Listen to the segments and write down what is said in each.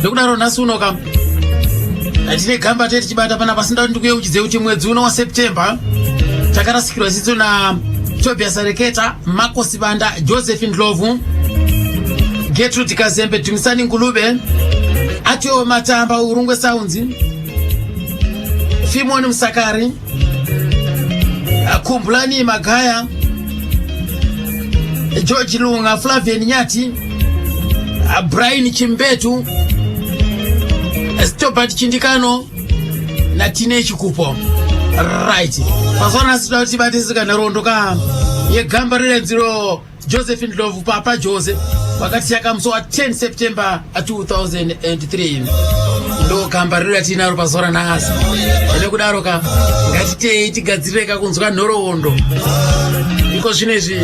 Zvekudaro nhasi uno kam tine gamba tete tichibata panapa asi ndati ndikuyeuchidze kuti mwedzi uno waSeptember takarasikirwa zidzo na Tobias Areketa, Marco Sibanda, Joseph Ndlovu, Gertrude Kazembe, Dumisani Ngulube, Atio Matamba, Urungwe Sounds, Fimon Musakari, Kumbulani Magaya, George Lunga, Flavian Nyati, Brian Chimbetu, Stobart Chindikano naTine Chikupo. Right. Mazuva anasi toda kuti tibatisika nhoroondo ka yegamba rerenziro Joseph Ndlovu Papa Jose vakatiyaka musi wa 10 September 2003 ndo gamba riro ratinaro pazuva ranhasi. Nekudaro ka ngatitei tigadzirire ka kunzwa nhoroondo iko zvino izvi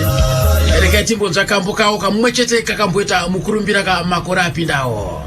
regai timbonzwa kambo kawo kamumwe chete kakamboita mukurumbira ka makore apindawo.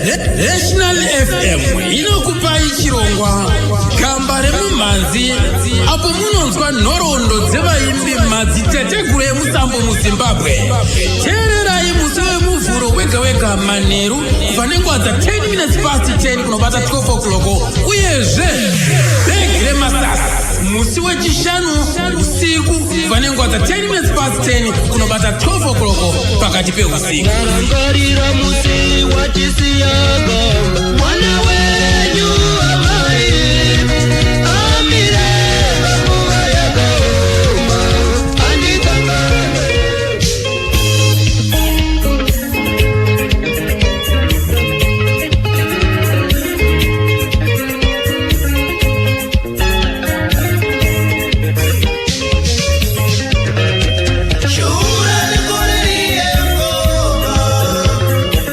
National FM inokupai chirongwa Gamba remumhanzi apo munonzwa nhoroondo dzevaimbi madziteteguru emusambo muZimbabwe. Teererai musi weMuvhuro wega wega manheru kubva nenguva dza 10 minutes past 10 kunobata 12 o'clock uyezve bhegi remasasi musi wechishanu usiku kubva nenguva dza 10 minutes past 10 kunobata 12 o'clock pakati peusiku. Ndarangarira musi watisiyaga mwana wenyu amai amire panguva yakaoma andikanganwe. Shura ndikuririye ngoma,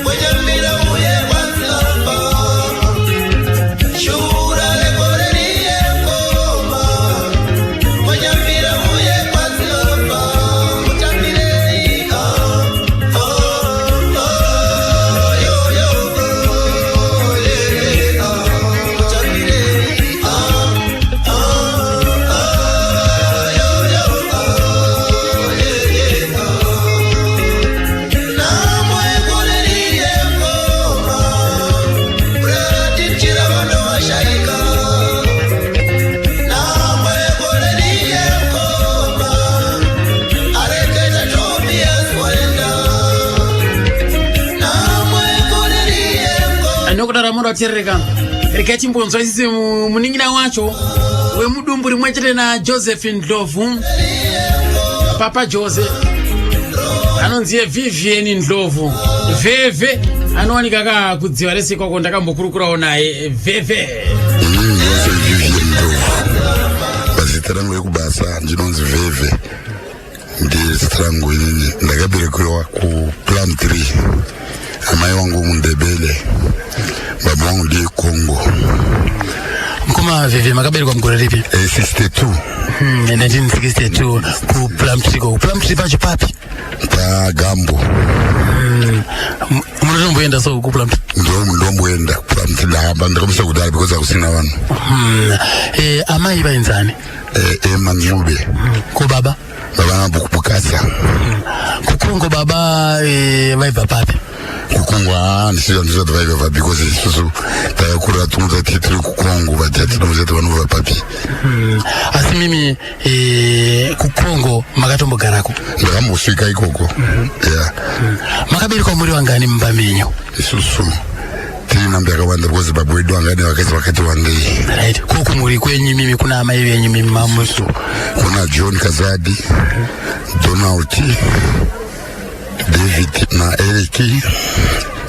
kwenyambira uye kwanzamba. Shura ndikuririye ngoma, kwenyambira uye kwanzamba. Mutambirei, ah, oh, oh, yo, yo, oh, yeah, ah. Mutambirei, ah, ah, ah, yo, yo, oh, yeah, yeah, ah. Namwekuririye ngoma, kuratichira vanhu vashaika. Namwekuririye ngoma, areketa Tobias waenda. Namwekuririye ngoma. Nokudaro munoteerereka, regai timbonzwa isisi munin'ina wacho wemudumbu rimwe chete naJoseph Ndlovu, Papa Jose, anonzi Vivian Ndlovu Vhevhe, anowanika ka kudziva resekoko. Ndakambokurukurawo naye Vhevhe. Inini ndinonzi Vivian Ndlovu. Pazita rangu rekubasa ndinonzi Vhevhe, ndiye zita rangu. Inini ndakaberekerwa kuPlumtree. Amai vangu muNdebele, baba vangu ndiye Congo. Mukoma Vhevhe, makaberekwa mugore ripi? 62. 1962 kuPlumtree. Ko kuPlumtree pacho papi? Pagambo. Munotomboenda so kuPlumtree? Ndomboenda kuPlumtree, ndahamba ndakamusa kudhara because hakusina vanhu. Amai vainzani? Ema Ncube. Ko baba? Baba Bukasa. KuKongo baba vaibva papi? KuKongo handisizati vaibva, because isusu takakura tumuzati tiri kuKongo, but hatina kuti vanobva papi. Asi mimi kuKongo makatombogarako? Ndakambosvika ikoko, ya. Makaberekwa muri vangani mumba menyu? Isusu tiri namba yakawanda because baba wedu angane vakazi vakati wandei. Right, ko kumuri kwenyu mimi, kuna amai venyu mimi mamusu? Kuna John Kazadi, Donald, David na Eric,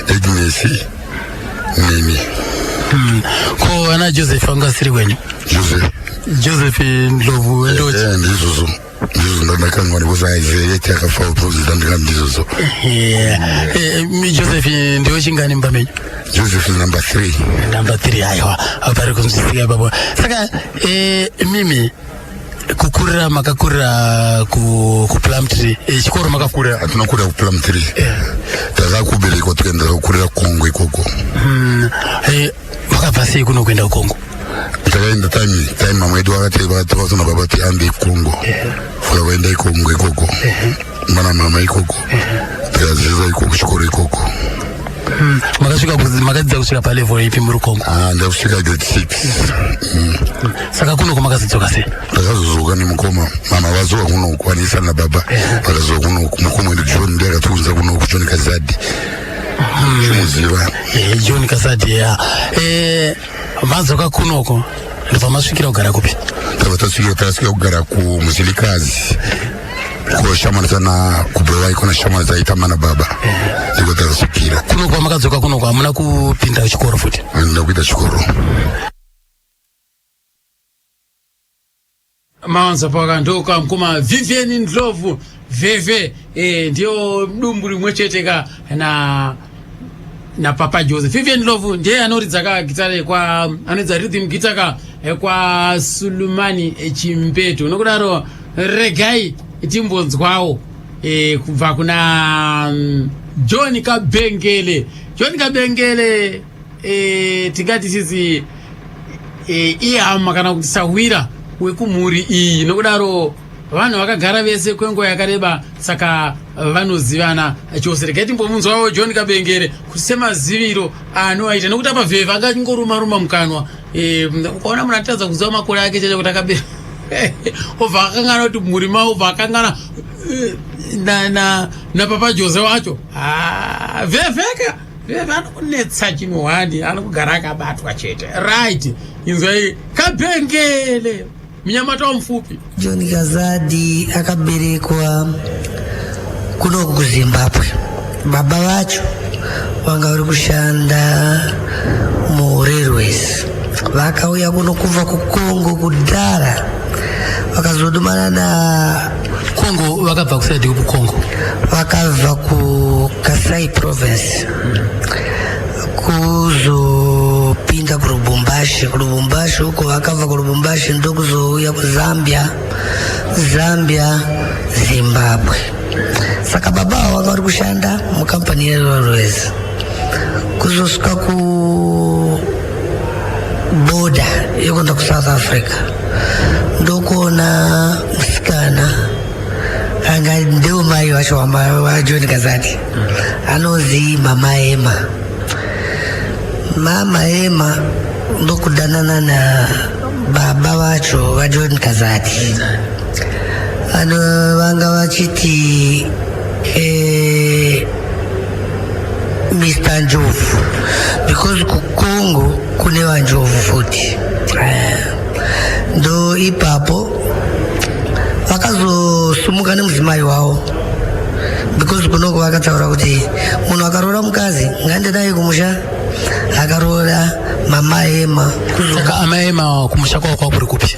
Agnes, nini. Ko ana Joseph anga asiri kwenyu? Joseph? Joseph Ndlovu ndochi. Ndizvozvo, ndizvo, ndandakangwa because aizeyeti akafa ndandika ndizvozvo. Yeah. Joseph ndiwe chingani mumba menyu? Joseph is number 3. Number 3, aiwa, pari kunzwisika ipapo. Saka mimi kukurira, makakurira kuPlumtree, chikoro makakurira? Hatina kurira kuPlumtree, takakuberekwa tukaenda kukurira Kongo ikoko. Makabva sei kuno kuenda kuKongo? Takaenda time mama edu vakati vakatona baba ti ande Kongo, fuka vaenda ikongo ikoko mana mama ikoko, tikaziza ikoko chikoro ikoko. Makasvika makadzidza kusvika palevel ipi muri Kongo? Ah, ndakusvika grade 6. Saka kunoko makazidzoka sei? Ndakazozoka nemukoma. Mama vazoka kunoku, vanisa nababa vakazoka kunoku. Mukoma wedu John ndiye akatiunza kunoku, John Kazadi, chimuziva. John Kasadi, ya. Madzoka kunoko, ndobva masvikira kugara kupi? Tabva tasvika, takasvika kugara kuMuzilikazi, koshamwanisana kubrewa iko nashamwani dzaitamba nababa, ndiko takasvikira. Kunoko kwamakadzoka kunoko hamuna kupinda chikoro futi? Handina kuita chikoro. Mawanza pakandoka mukoma Vivian Ndlovu Vhevhe, ndiyo dumbu rimwe chete ka na Papa Joseph. Vivian Ndlovu ndiye anoridza ka gitare kwa anoridza rhythm guitar ka kwa Sulumani Chimbetu. Nokudaro regai timbonzwawo kubva kuna John Kabengele. John Kabengele, tingati sisi ihama kana kuti sahwira wekumhuri iyi, nokudaro vanhu vakagara vese kwenguva yakareba, saka vanozivana chose. Regai timbomunzwawo John Kabengere kuti semaziviro anoaita, nekuti apa vhevhe angachingoruma ruma mukanwa. Ukaona munhu atadza kuziva makore ake chacho kuti akabe obva akangana kuti mhuri mavo, obva akangana napapa Jose wacho. Ah, vhevheka vhevhe anokunetsa chinhu, anokugara akabatwa chete. Right, inzwai Kabengele, munyamata wamufupi. John Kazadi akaberekwa kunoku kuZimbabwe. Baba vacho vanga vari kushanda murailways. Vakauya kuno kubva kuCongo kudhara, vakazodumana na Congo, vakabva kuside kuCongo? Vakabva kuKasai Province, kuzopinda kuLubumbashi. KuLubumbashi uko, vakabva kuLubumbashi ndokuzouya kuZambia, Zambia, Zimbabwe. Saka baba avo vanga vari kushanda mukampani yerailways. Kuzosvika kuborder yekuenda kuSouth Africa, ndokuona musikana anga ndewo mai vacho waJohn Kazadi, anonzi Mama Ema. Mama Ema ndokudanana na baba vacho vaJohn Kazadi. Ano vanga vachiti Mr Njovu, because kuCongo kune vaNjovu futi. Ndo ipapo vakazosumuka nemudzimai wavo, because kunoko vakataura kuti munhu akaroora mukadzi ngaende kumusha. Akaroora Mama Ema. Saka amai Ema kumusha kwavo kwakuri kupi?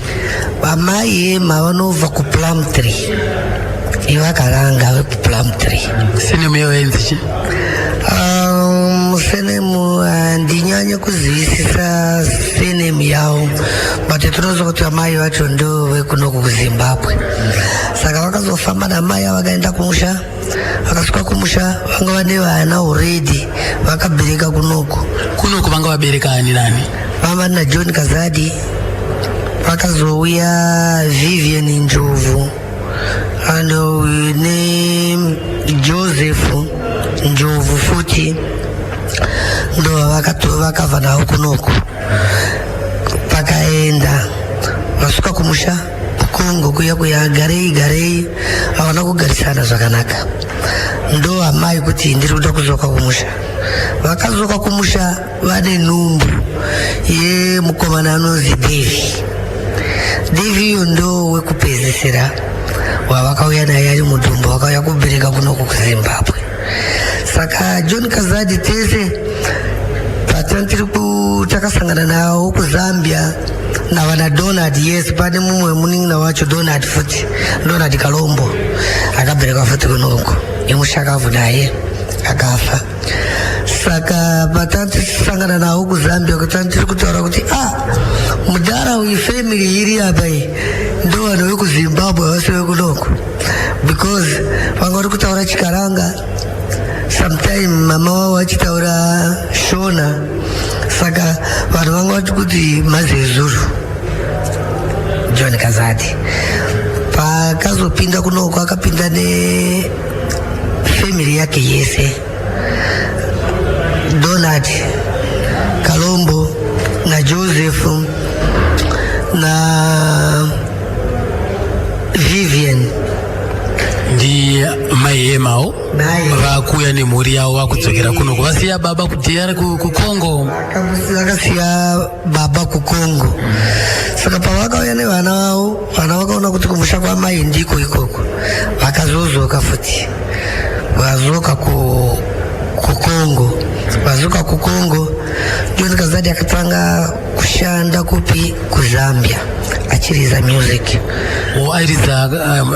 Vamai Ema vanobva kuPlumtree, ivakaranga vekuPlumtree. Surname yavo yainzi chi? Surname handinyanye kuzivisisa surname yavo, but tinoziva kuti amai vacho ndo vekunoku kuZimbabwe. Saka vakazofamba namai ava, vakaenda kumusha. Vakasvika kumusha vanga vane vana already, vakabereka kunoku. Kunoku vanga vabereka ani nani? Vava naJohn Kazadi, vakazouya Vivian Njovu ano neJoseph Njovu futi, ndo vakabva navo kunoku. Vakaenda, vasvika kumusha kuCongo kuya kuya, garei garei havana kugarisana zvakanaka. Ndo amai kuti ndiri kuda kudzoka kumusha. Vakadzoka kumusha vane nhumbu yemukomana anonzi Davi. Davi iyo ndo wekupedzisira wavakauya naye ari mudumbu, vakauya kubereka kunoku kuZimbabwe. Saka John Kazadi tese patantiri takasangana nawo kuZambia navana Donald. Yes, pane mumwe munin'ina wacho Donald futi, Donald Kalombo, akaberekwa futi kunoku, imushakabvu naye akafa. Saka patantisangana nawo kuZambia, kuti tiri kutaura kuti, ah, mudhara uyu, family iri apa iyi ndo vanhu vekuZimbabwe, vasi vekunoko, because vanga vari kutaura Chikaranga, sometime mama wavo vachitaura Shona. Saka vanhu vanga vati kuti mazezuru. John Kazadi paakazopinda kunoko, akapinda nefamily yake yese, Donald Kalombo naJoseph na Vivian. Ndi mai Emawo? Mai. Vakuuya nemhuri yavo, vakudzokera kunoku, vasiya baba kuDR kuCongo. Vakasiya baba kuCongo. Saka pavakauya nevana vavo, vana vakaona kuti kumusha kwamai ndiko ikoko. Vakazozoka futi, vazoka kuCongo. Vazoka kuCongo, John Kazadi akatanga kushanda kupi? KuZambia, achiriza music. O, airidza,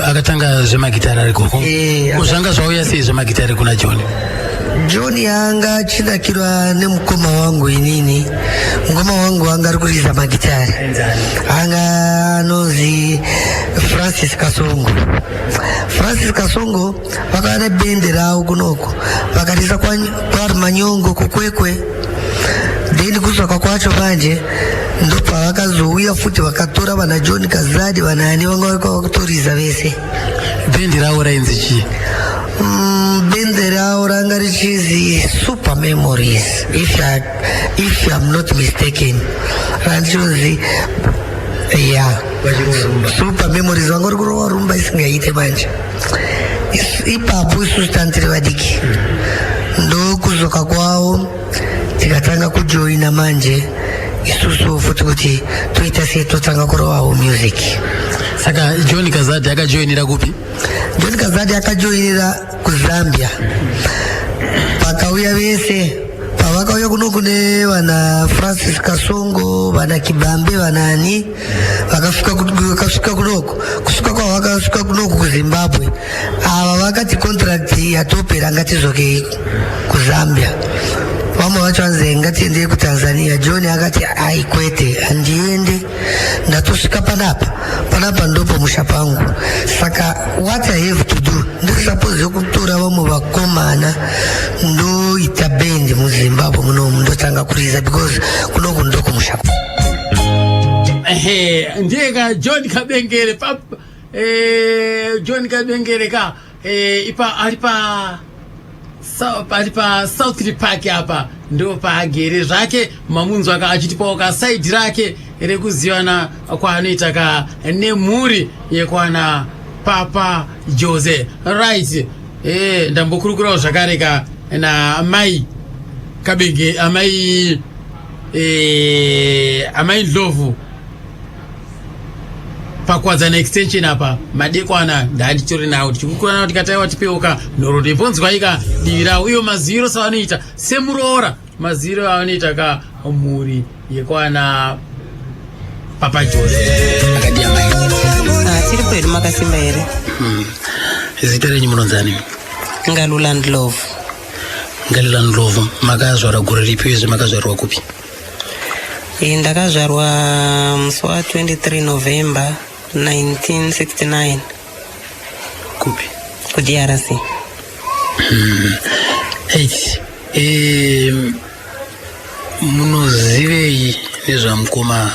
akatanga zvemagitari ari koko? Eh. Zvanga zvauya sei zvemagitari kuna John? John anga achinakirwa nemukoma wangu inini. Mukoma wangu anga ari kuridza magitari, anga anonzi Francis Kasongo. Francis Kasongo vakava nebhendi ravo kunoko, vakaridza kwaManyongo kuKwekwe. Then kuzoka kwacho manje ndopavakazouya futi, vakatora vana John Kazadi, vanani vanga vakutoriza vese. Bhendi ravo rainzi chii? Bhendi ravo ranga richizi Super Memories, if I'm not mistaken. Randichonzi, ya, Super Memories. Vanga uri kurova rumba isingaite. Manje ipapo isusu tanga tiri vadiki, ndokuzoka kwavo tikatanga kujoina manje isusu futi kuti toita sei, totanga kurovawo music. Saka John Kazadi akajoinira kupi? John Kazadi akajoinira kuZambia pakauya vese. Pavakauya kuno kune vana Francis Kasongo, vana Kibambe, vanani, vakasvika kunoko. Kusvika kwavo, vakasvika kunoko kuZimbabwe, ava vakati contract yatopera, ngatizokei kuZambia. Vamwe vacho vanzi ngatiendei kuTanzania. John akati, "Ai, kwete, handiende, ndatosvika panapa. Panapa ndopo musha pangu. Saka what I have to do, ndiri suppose kutora vamwe vakomana, ndoita band muZimbabwe munomu, ndotanga kuriza because kunoku ndokumusha." Ehe, ndiye ka John Kabengere pa John Kabengere ka ipa ari pa ari pa South Park apa, ndo paagere zvake. Mamunzwa ka achitipawo ka side rake rekuzivana kwaanoita ka nemhuri yekwana Papa Jose. Right, ndambokurukurawo zvakare ka namai Kabenge, amai amai Ndlovu paKwadzana Extension apa madekwana. Ndanditori nawo tichikukura nawo, tikataiwa tipeuka nhoroondo ibvonzwaika divi ravo iyo maziviro savanoita semuroora, maziviro avanoita ka mhuri yekwana Papa Jose. Akadi amai? Ah, tiri kwedu, makasimba here? Zita renyu munonzani? Ngalula Ndlovu. Ngalula Ndlovu, makazvarwa gore ripi, uyezve makazvarirwa kupi? Ndakazvarwa musi wa23 November 1969. Kupi? KuDRC. Eight. Munozivei nezvamukoma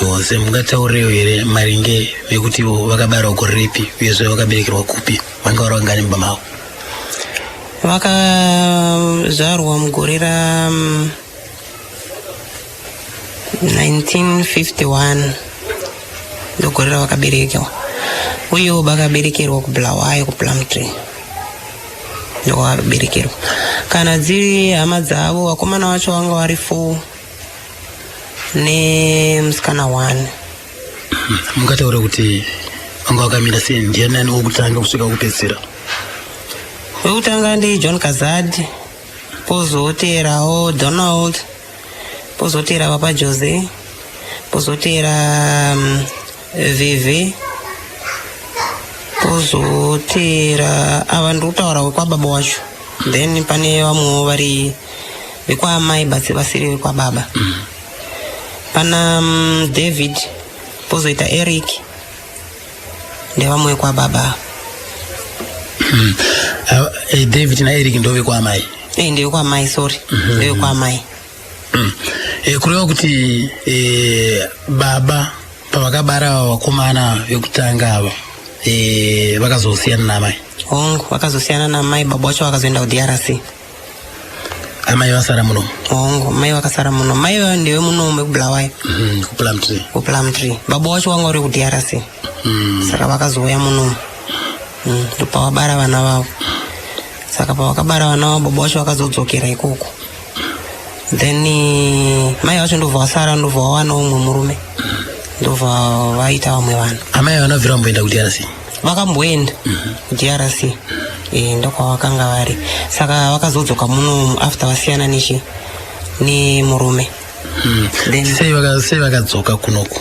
Jose? Mungataurirewo here maringe nekuti ivo vakabarwa gore ripi, uyezve vakaberekerwa kupi? Vanga vari vangani mumba mavo? Vakazvarwa mugore ra 1951, ndogore ravakaberekerwa, uyewo vakaberekerwa kuBulawayo, kuPlumtree ndokwavakaberekerwa. Kana dziri hama dzavo, vakomana vacho vanga vari four nemusikana one. Mungataura kuti vanga vakamira sei? Ndianani wokutanga kusvika kupedzisira? Wekutanga ndiJohn Kazadi, pozoteerawo Donald, pozoteera Papa Jose, pozoteera Veve, pozoteera ava ndiri kutaura wekwababa wacho. Then pane vamwewo vari vekwaamai basi vasiri vekwababa. Pana David, pozoita Eric, ndevamwe vekwababa. David naEric ndovekwaamai? Ndevekwamai, sorry, ndevekwamai. Kureva kuti baba pavakabara ava vakomana vekutanga ava, vakazosiyana namai? Hongu, vakazosiyana namai. Baba vacho vakazoenda kuDRC. Amai vasara munomu? Hongu, mai vakasara muno. Mai vavo ndewe munomu wekuBulawayo. KuPlumtree? KuPlumtree. Baba vacho vanga vari kuDRC. Saka vakazouya munomu, ndopavabara vana vavo. Saka pavakabara vana vavo, baba vacho vakazodzokera ikoko. Then mai vacho ndobva vasara, ndobva vawana umwe murume, ndobva vaita vamwe vana. Amai vanobvira vamboenda kuDRC? Vakamboenda kuDRC, ndokwavakanga vari. Saka vakazodzoka muno after vasiyana nechi nemurume. Then Sei vakadzoka kunoku?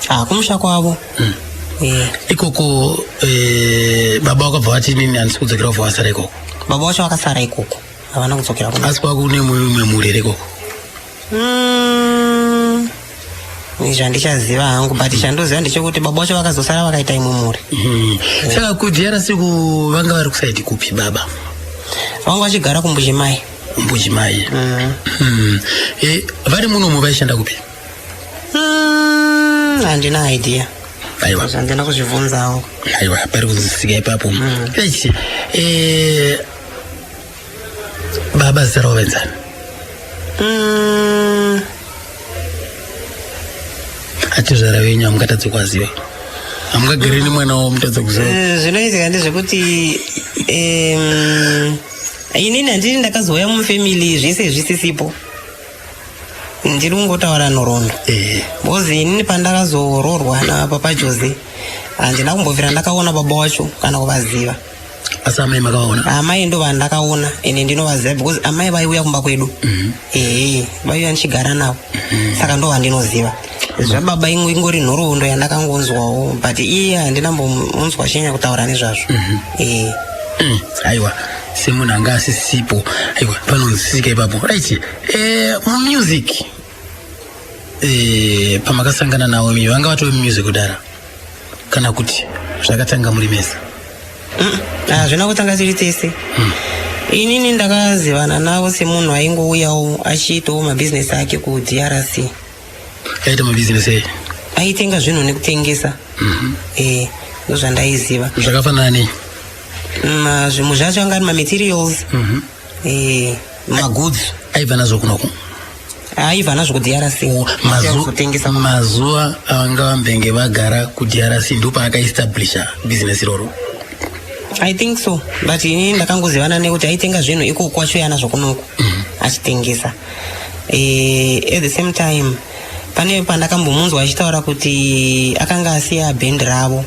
Ah, kumusha kwavo. Ikoko baba vakabva vati, "Nini handisi kudzokera," kubva vasara ikoko? Baba vacho vakasara ikoko. Havana kudzokera kuno. Asi kwakune mumwe mhuri here ikoko? Izvi handichaziva hangu, but chandoziva ndechekuti baba vacho vakazosara vakaita imwe mhuri. Saka kuDRC ku vanga vari kusaidi kupi baba? Vanga vachigara kuMbujimai. Kumbujimai. Vari munomu vaishanda kupi? Handina idea. Aiwa. Handina kuzvibvunza hangu. Aiwa, pari kunzwisisika ipapo. Eish, baba zita ravo vainzani? Atezvara venyu hamungatadze kuvaziva, hamungagari nemwana wavo mutadza kuziva. Zvinoitika ndezvekuti inini handini ndakazouya mufamily zvese zvisisipo. Ndiri kungotaura nhoroondo. Because inini pandakazoroorwa napapa Jose, handina kumbobvira ndakaona baba wacho kana kuvaziva. Asi amai makavaona? Amai ndo vandakaona, ende ndinovaziva because amai vaiuya kumba kwedu. Ehe, vaiuya ndichigara navo, saka ndo vandinoziva. Zvababa ingori nhoroondo yandakangonzwawo, but iye handina mbomunzwa chinyanya kutaura nezvazvo. Ee. Aiwa, semunhu anga asisipo, aiwa, panonzwisisika ipapo. Right, mumusic, pamakasangana navo imi, vanga vatove mumusic kudara kana kuti zvakatanga muri mese? Hazvina kutanga tiri tese. Inini ndakazivana navo semunhu aingouyawo achiitawo mabhizinesi ake kuDRC. Aita mabhizinesi ei? Aitenga zvinhu nekutengesa. Ndozvandaiziva. Zvakafanana nei? Zvimwe zvacho anga ari mamaterials, magoods. Aibva nazvo kunoku? Aibva nazvo kuDRC. Kuzotengesa. Mazuva avanga vambenge vagara kuDRC ndopaakaestablisha bhizinesi iroro? I think so, but inini ndakangozivana nekuti aitenga zvinhu ikoko achiuya nazvo kunoku achitengesa. At the same time pane pandakambomunzwa achitaura kuti akanga asiya bhendi ravo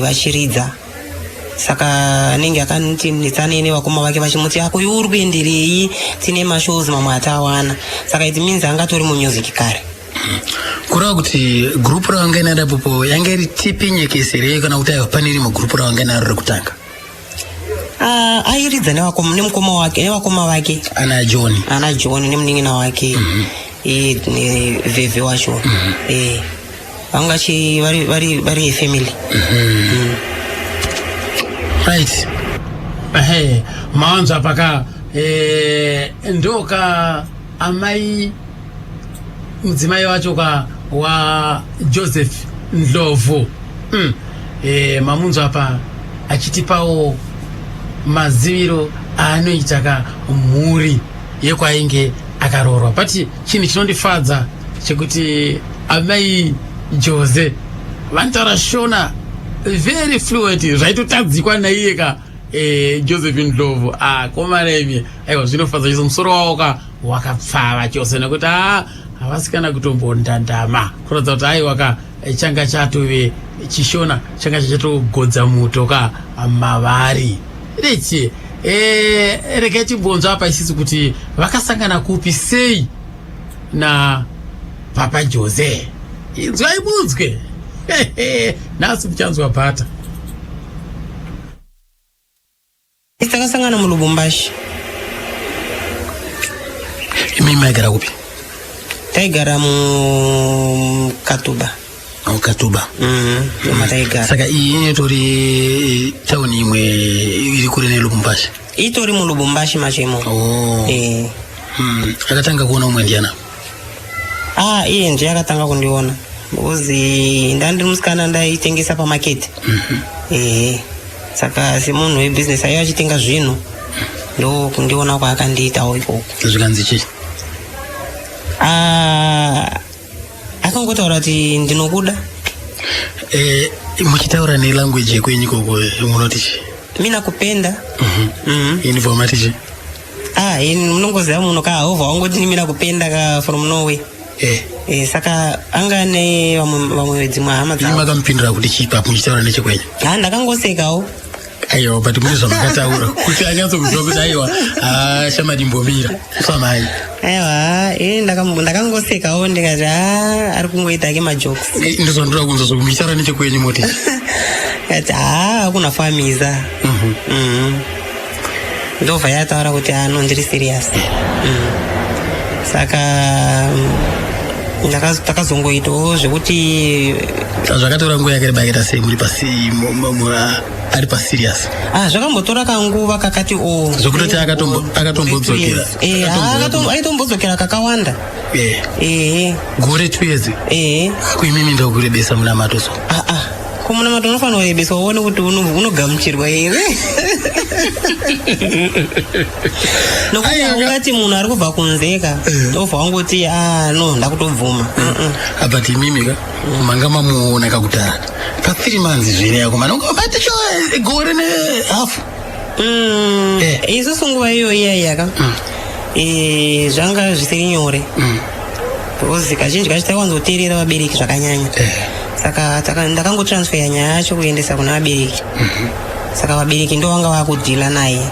vachiridza, saka anenge akanoti netsanei nevakoma vake vachimuti, "Ako iwe uri kuenderei? Tine mashows mamwe atawana." Saka it means angatori mumusic kare. Kureva kuti gurupu ravanga inaro ipopo yange iri Tipi Nyekesi here, kana kuti aiwa, pane rimwe gurupu ravanga inaro rekutanga? Ah, airidza nemukoma wake, nevakoma vake. Ana John? Ana John nemunin'ina wake. Vhevhe wacho. Vanga vari family. Right. Ehe, maanzwa paka ndoka amai mudzimai wacho ka wa Joseph Ndlovu. Mamunzwa apa achitipawo maziviro aanoita ka mhuri yekwainge akaroorwa. But chinhu chinondifadza chekuti amai Jose vanotaura Shona very fluent, zvaitotadzikwa naiye ka Joseph Ndlovu. Akomana imi, aiwa, zvinofadza chose. Musoro wavo ka wakapfava chose nekuti a havasi kana kutombondandama, kuratidza kuti aiwa ka, changa chatove chishona, changa chachatogodza muto ka mavari. Rechi, regai timbonzwa apa isisi kuti vakasangana kupi, sei na Papa Jose. Inzwai munzwe, nhasi muchanzwa bhata. Takasangana muLubumbashi. Imi maigara kupi? Taigara muKatuba. Katuba. Ndomataigara. Saka iyi inotori tauni imwe iri kure neLubumbashi? Itori muLubumbashi macho imomo. Oh. Eh. Akatanga kuona umwe ndiana? Ah, iye ndiye akatanga kundiona because ndandiri musikana ndaitengesa pamaketi. Ehe, saka semunhu webhizinesi aiva achitenga zvinhu, ndo kundiona kwaakandiitawo ikoko. Zvikanzi chii? Ah, akangotaura kuti, "Ndinokuda." Muchitaura nelanguage yekwenyu ikoko munoti chii? "Mina kupenda." Inibva mati chii? Ah, ini munongoziva munhu ka hovha wangoti, "Mina kupenda" ka from Norway. Saka anga ne vamwe dzimwe hama Imi dzavo. makamupindura kuti chii papo muchitaura nechekwenyu? Ha, ndakangosekawo. Aiwa, but mune zvamakataura kuti anyatsokuziva kuti aiwa, ha, shamadimbomira usamai. Aiwa, ini ndakangosekawo ndikati, "Ha, ari kungoita ake majokes." Ndozvandoda kunzwa, zvokuti muchitaura nechekwenyu moti Kati, "Ha, kunafamisa." Ndobva yataura kuti ano ndiri serious. Saka takazongoitawo zvekuti Zvakatora nguva yakareba yakaita sei muri pasi ari paserious? Ah, zvakambotora kanguva kakati o Zvekutoti akatombodzokera. Eh, aitombodzokera kakawanda. Ehe. Gore, 2 years? Ehe. Kuimimi ndokurebesa munamato so. Ah ah, kumunamato unofanira kurebeswa uone kuti unogamuchirwa here, nokuti ungati munhu ari kubva kunzeka obva wangoti, "Ah, no, ndakutobvuma." But imimi ka manga mamuona kakudhara pa3 months zvere yako mana bati cho gore nehafu. Isusu nguva iyo iya iyaka zvanga zvisiri nyore because kazhinji kacho taiwanzoteerera vabereki zvakanyanya. Saka ndakangotransfera nyaya yacho kuendesa kuna vabereki. Saka vabereki ndo vanga vakudhila naye,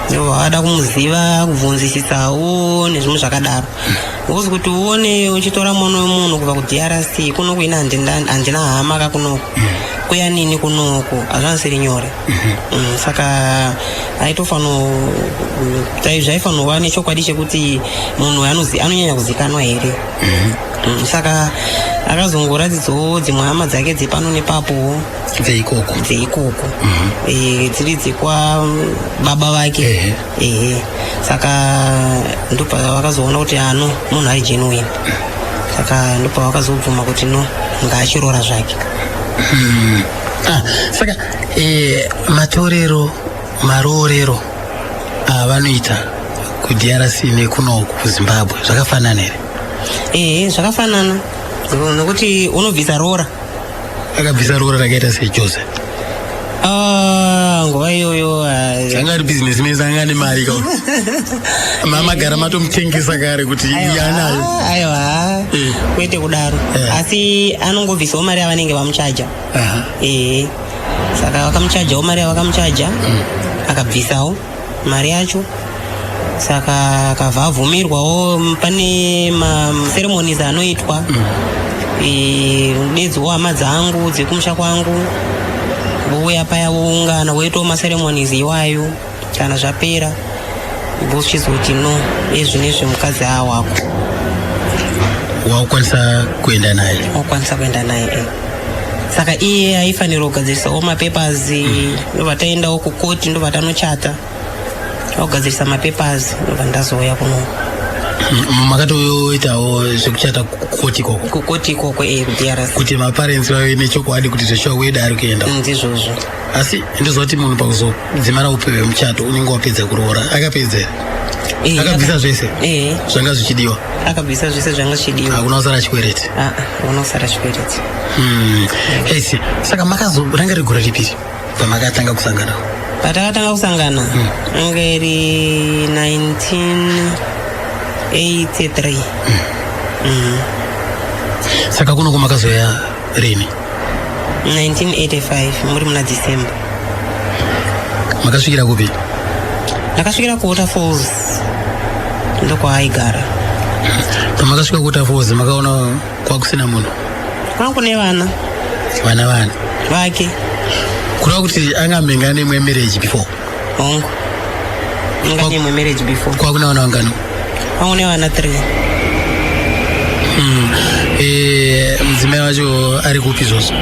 ndo vavada kumuziva, kubvunzisisawo nezvimwe zvakadaro, because kuti uone uchitora mwana wemunhu kubva kuDRC kunoku, ine handina hama kakunoku, kuya nini kunoku, hazvanisiri nyore. Saka aitofano zvaifanirwa nechokwadi chekuti munhu anonyanya kuzikanwa here. Saka akazongoratidzawo dzimwe hama dzake dzepano nepapowo. Dzeikoko? Dzeikoko. Dziri dzekwa baba vake. Ehe, saka ndopa vakazoona kuti ano munhu ari genuine. Saka ndopa vakazobvuma kuti no, ngaachirora zvake. Ah, saka matorero maroorero avanoita kuDRC nekunoku kuZimbabwe zvakafanana here? Ehe, zvakafanana nokuti unobvisa roora. Akabvisa roora rakaita sei Jose? Ah, nguva iyoyo ah, Anga ari business man, anga ane mari ka. Mamagara matomutengesa kare kuti yanayo? Aiwa, kwete kudaro. Asi anongobvisawo mari yavanenge vamuchaja. Ehe, saka vakamuchajawo mari yavakamuchaja, akabvisawo mari yacho. Saka akabva abvumirwawo. Pane maceremonies anoitwa, dedziwo hama dzangu dzekumusha kwangu vouya paya, voungana, voitawo maceremonies iwayo. Kana zvapera, vochizoti no, ezvinezvi mukadzi awako. Wakukwanisa kuenda naye? Wakukwanisa kuenda naye, eh. Saka iye aifanira kugadzirisawo mapapers. Ndobva taendawo kukoti, ndobva tanochata, ogadzirisa mapapers, ndobva ndazouya kuno. Makatoitawo zvekuchata kukoti ikoko? Kukoti ikoko, eh, kuDRC. Kuti maparents vave nechokwadi kuti zveshuwa weda ari kuenda. Ndizvozvo. Asi ndozva kuti munhu pakuzodzimara upe hwemuchato unenge wapedza kuroora. Akapedza here? Eh. Akabvisa zvese Eh. zvanga zvichidiwa? Akabvisa zvese zvanga zvichidiwa. Hakuna kusara chikwereti? Ah, hakuna kusara chikwereti. Esi saka makazo ranga rigore ripiri pamakatanga kusangana? Patakatanga kusangana anga iri 1983. Saka kuno kumakazoya rini? 1985, muri muna December. Makasvikira kupi? Ndakasvikira kuWaterfalls, ndokwaaigara. Pamakasvika kuWaterfalls makaona kwakusina munhu? Kwanga kune vana. Vana vana? Vake. Kureva kuti anga mhenga nemwe marriage before? Hongu, anga nemwe marriage before. Kwakuna vana vangani? Kwangu nevana 3. Mudzimai wacho ari kupi izvozvo?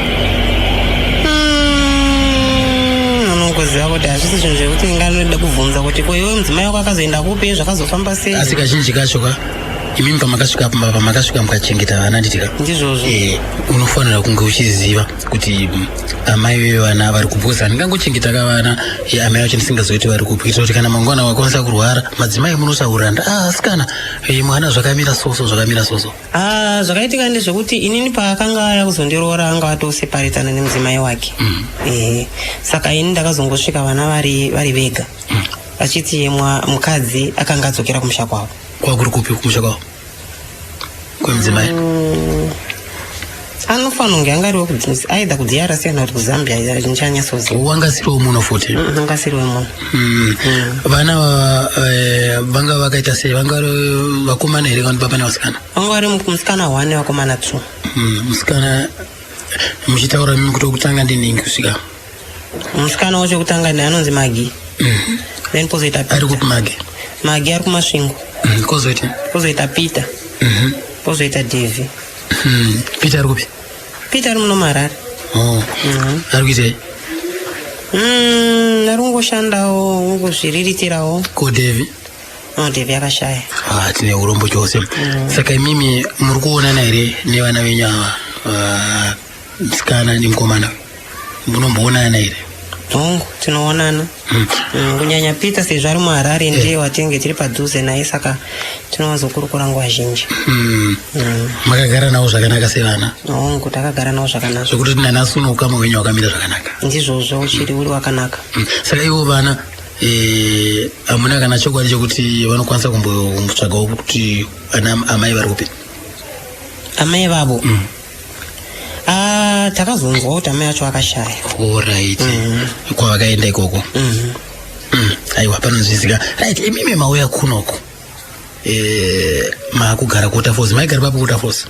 Unongoziva kuti hazvisi zvinhu zvekuti inganoda kubvunza kuti ko iwe mudzimai wako akazoenda kupi, zvakazofamba sei. Asi kazhinji kacho ka, imimi pamakasvika pamba, pamakasvika mukachengeta vana, nditika? Ndizvozvo. Unofanira kunge uchiziva kuti amai vevana vari kupi, because handingangochengeta ka vana, amai vacho ndisingazivi vari kupi, kuitira kuti kana mangwana wakwanisa kurwara, madzimai munotaura nda, ah, asikana, mwana zvakamira soso, zvakamira soso. Ah, zvakaitika ndezvekuti inini paakanga aya kuzondiroora anga atoseparetana nemudzimai wake. Ehe, saka ini ndakazongosvika vana vari vega, achiti mukadzi akanga adzokera kumusha kwavo. Kwakuri kupi kumusha kwavo kwemudzimai? Anofanira kunge anga ariwo either kuDRC kana kuti kuZambia, ndichanyatsoziva. Wanga asiriwo muno futi? Anga asiriwo muno. Vana vanga vakaita sei? Vanga vari vakomana here kana kuti baba nevasikana? Vanga vari musikana one, vakomana two. Musikana muchitaura mimi kuti wekutanga ndinhingi kusvika? Musikana wacho wekutanga ndi anonzi Magi. Then pozoita Ari kupi Mage? Mage ari kuMasvingo. Kozoita? Pozoita Peter. Pozoita Devi. Peter ari kupi? Peter ari muno muHarare. Oh. Ari kuitei? Ari kungoshandawo, kungozviriritirawo. Ko Devi? No, Devi akashaya. Ah, tine urombo chose. Saka imimi muri kuonana here nevana venyu ava, ah, musikana nemukomana? Munomboonana here? Hongu, tinoonana. Kunyanya Peter sezvo ari muHarare, ndiye watinge tiri padhuze naye, saka tinowanzokurukura nguva zhinji. Makagara navo zvakanaka sevana? Hongu, takagara navo zvakanaka. Zvekuti nanhasi uno ukama hwenyu hwakamira zvakanaka? Ndizvozvo, uchiri uri wakanaka. Saka ivo vana, hamuna kana chokwadi chekuti vanokwanisa kumbotsvagawo kuti ana amai vari kupi? Amai vavo? Ah, takazonzwa kuti amai vacho vakashaya. Alright, kwavakaenda ikoko. Aiwa, panonzwisika. Right, imimi mauya kunoko, maakugara kuWaterfalls. Maigara papi kuWaterfalls?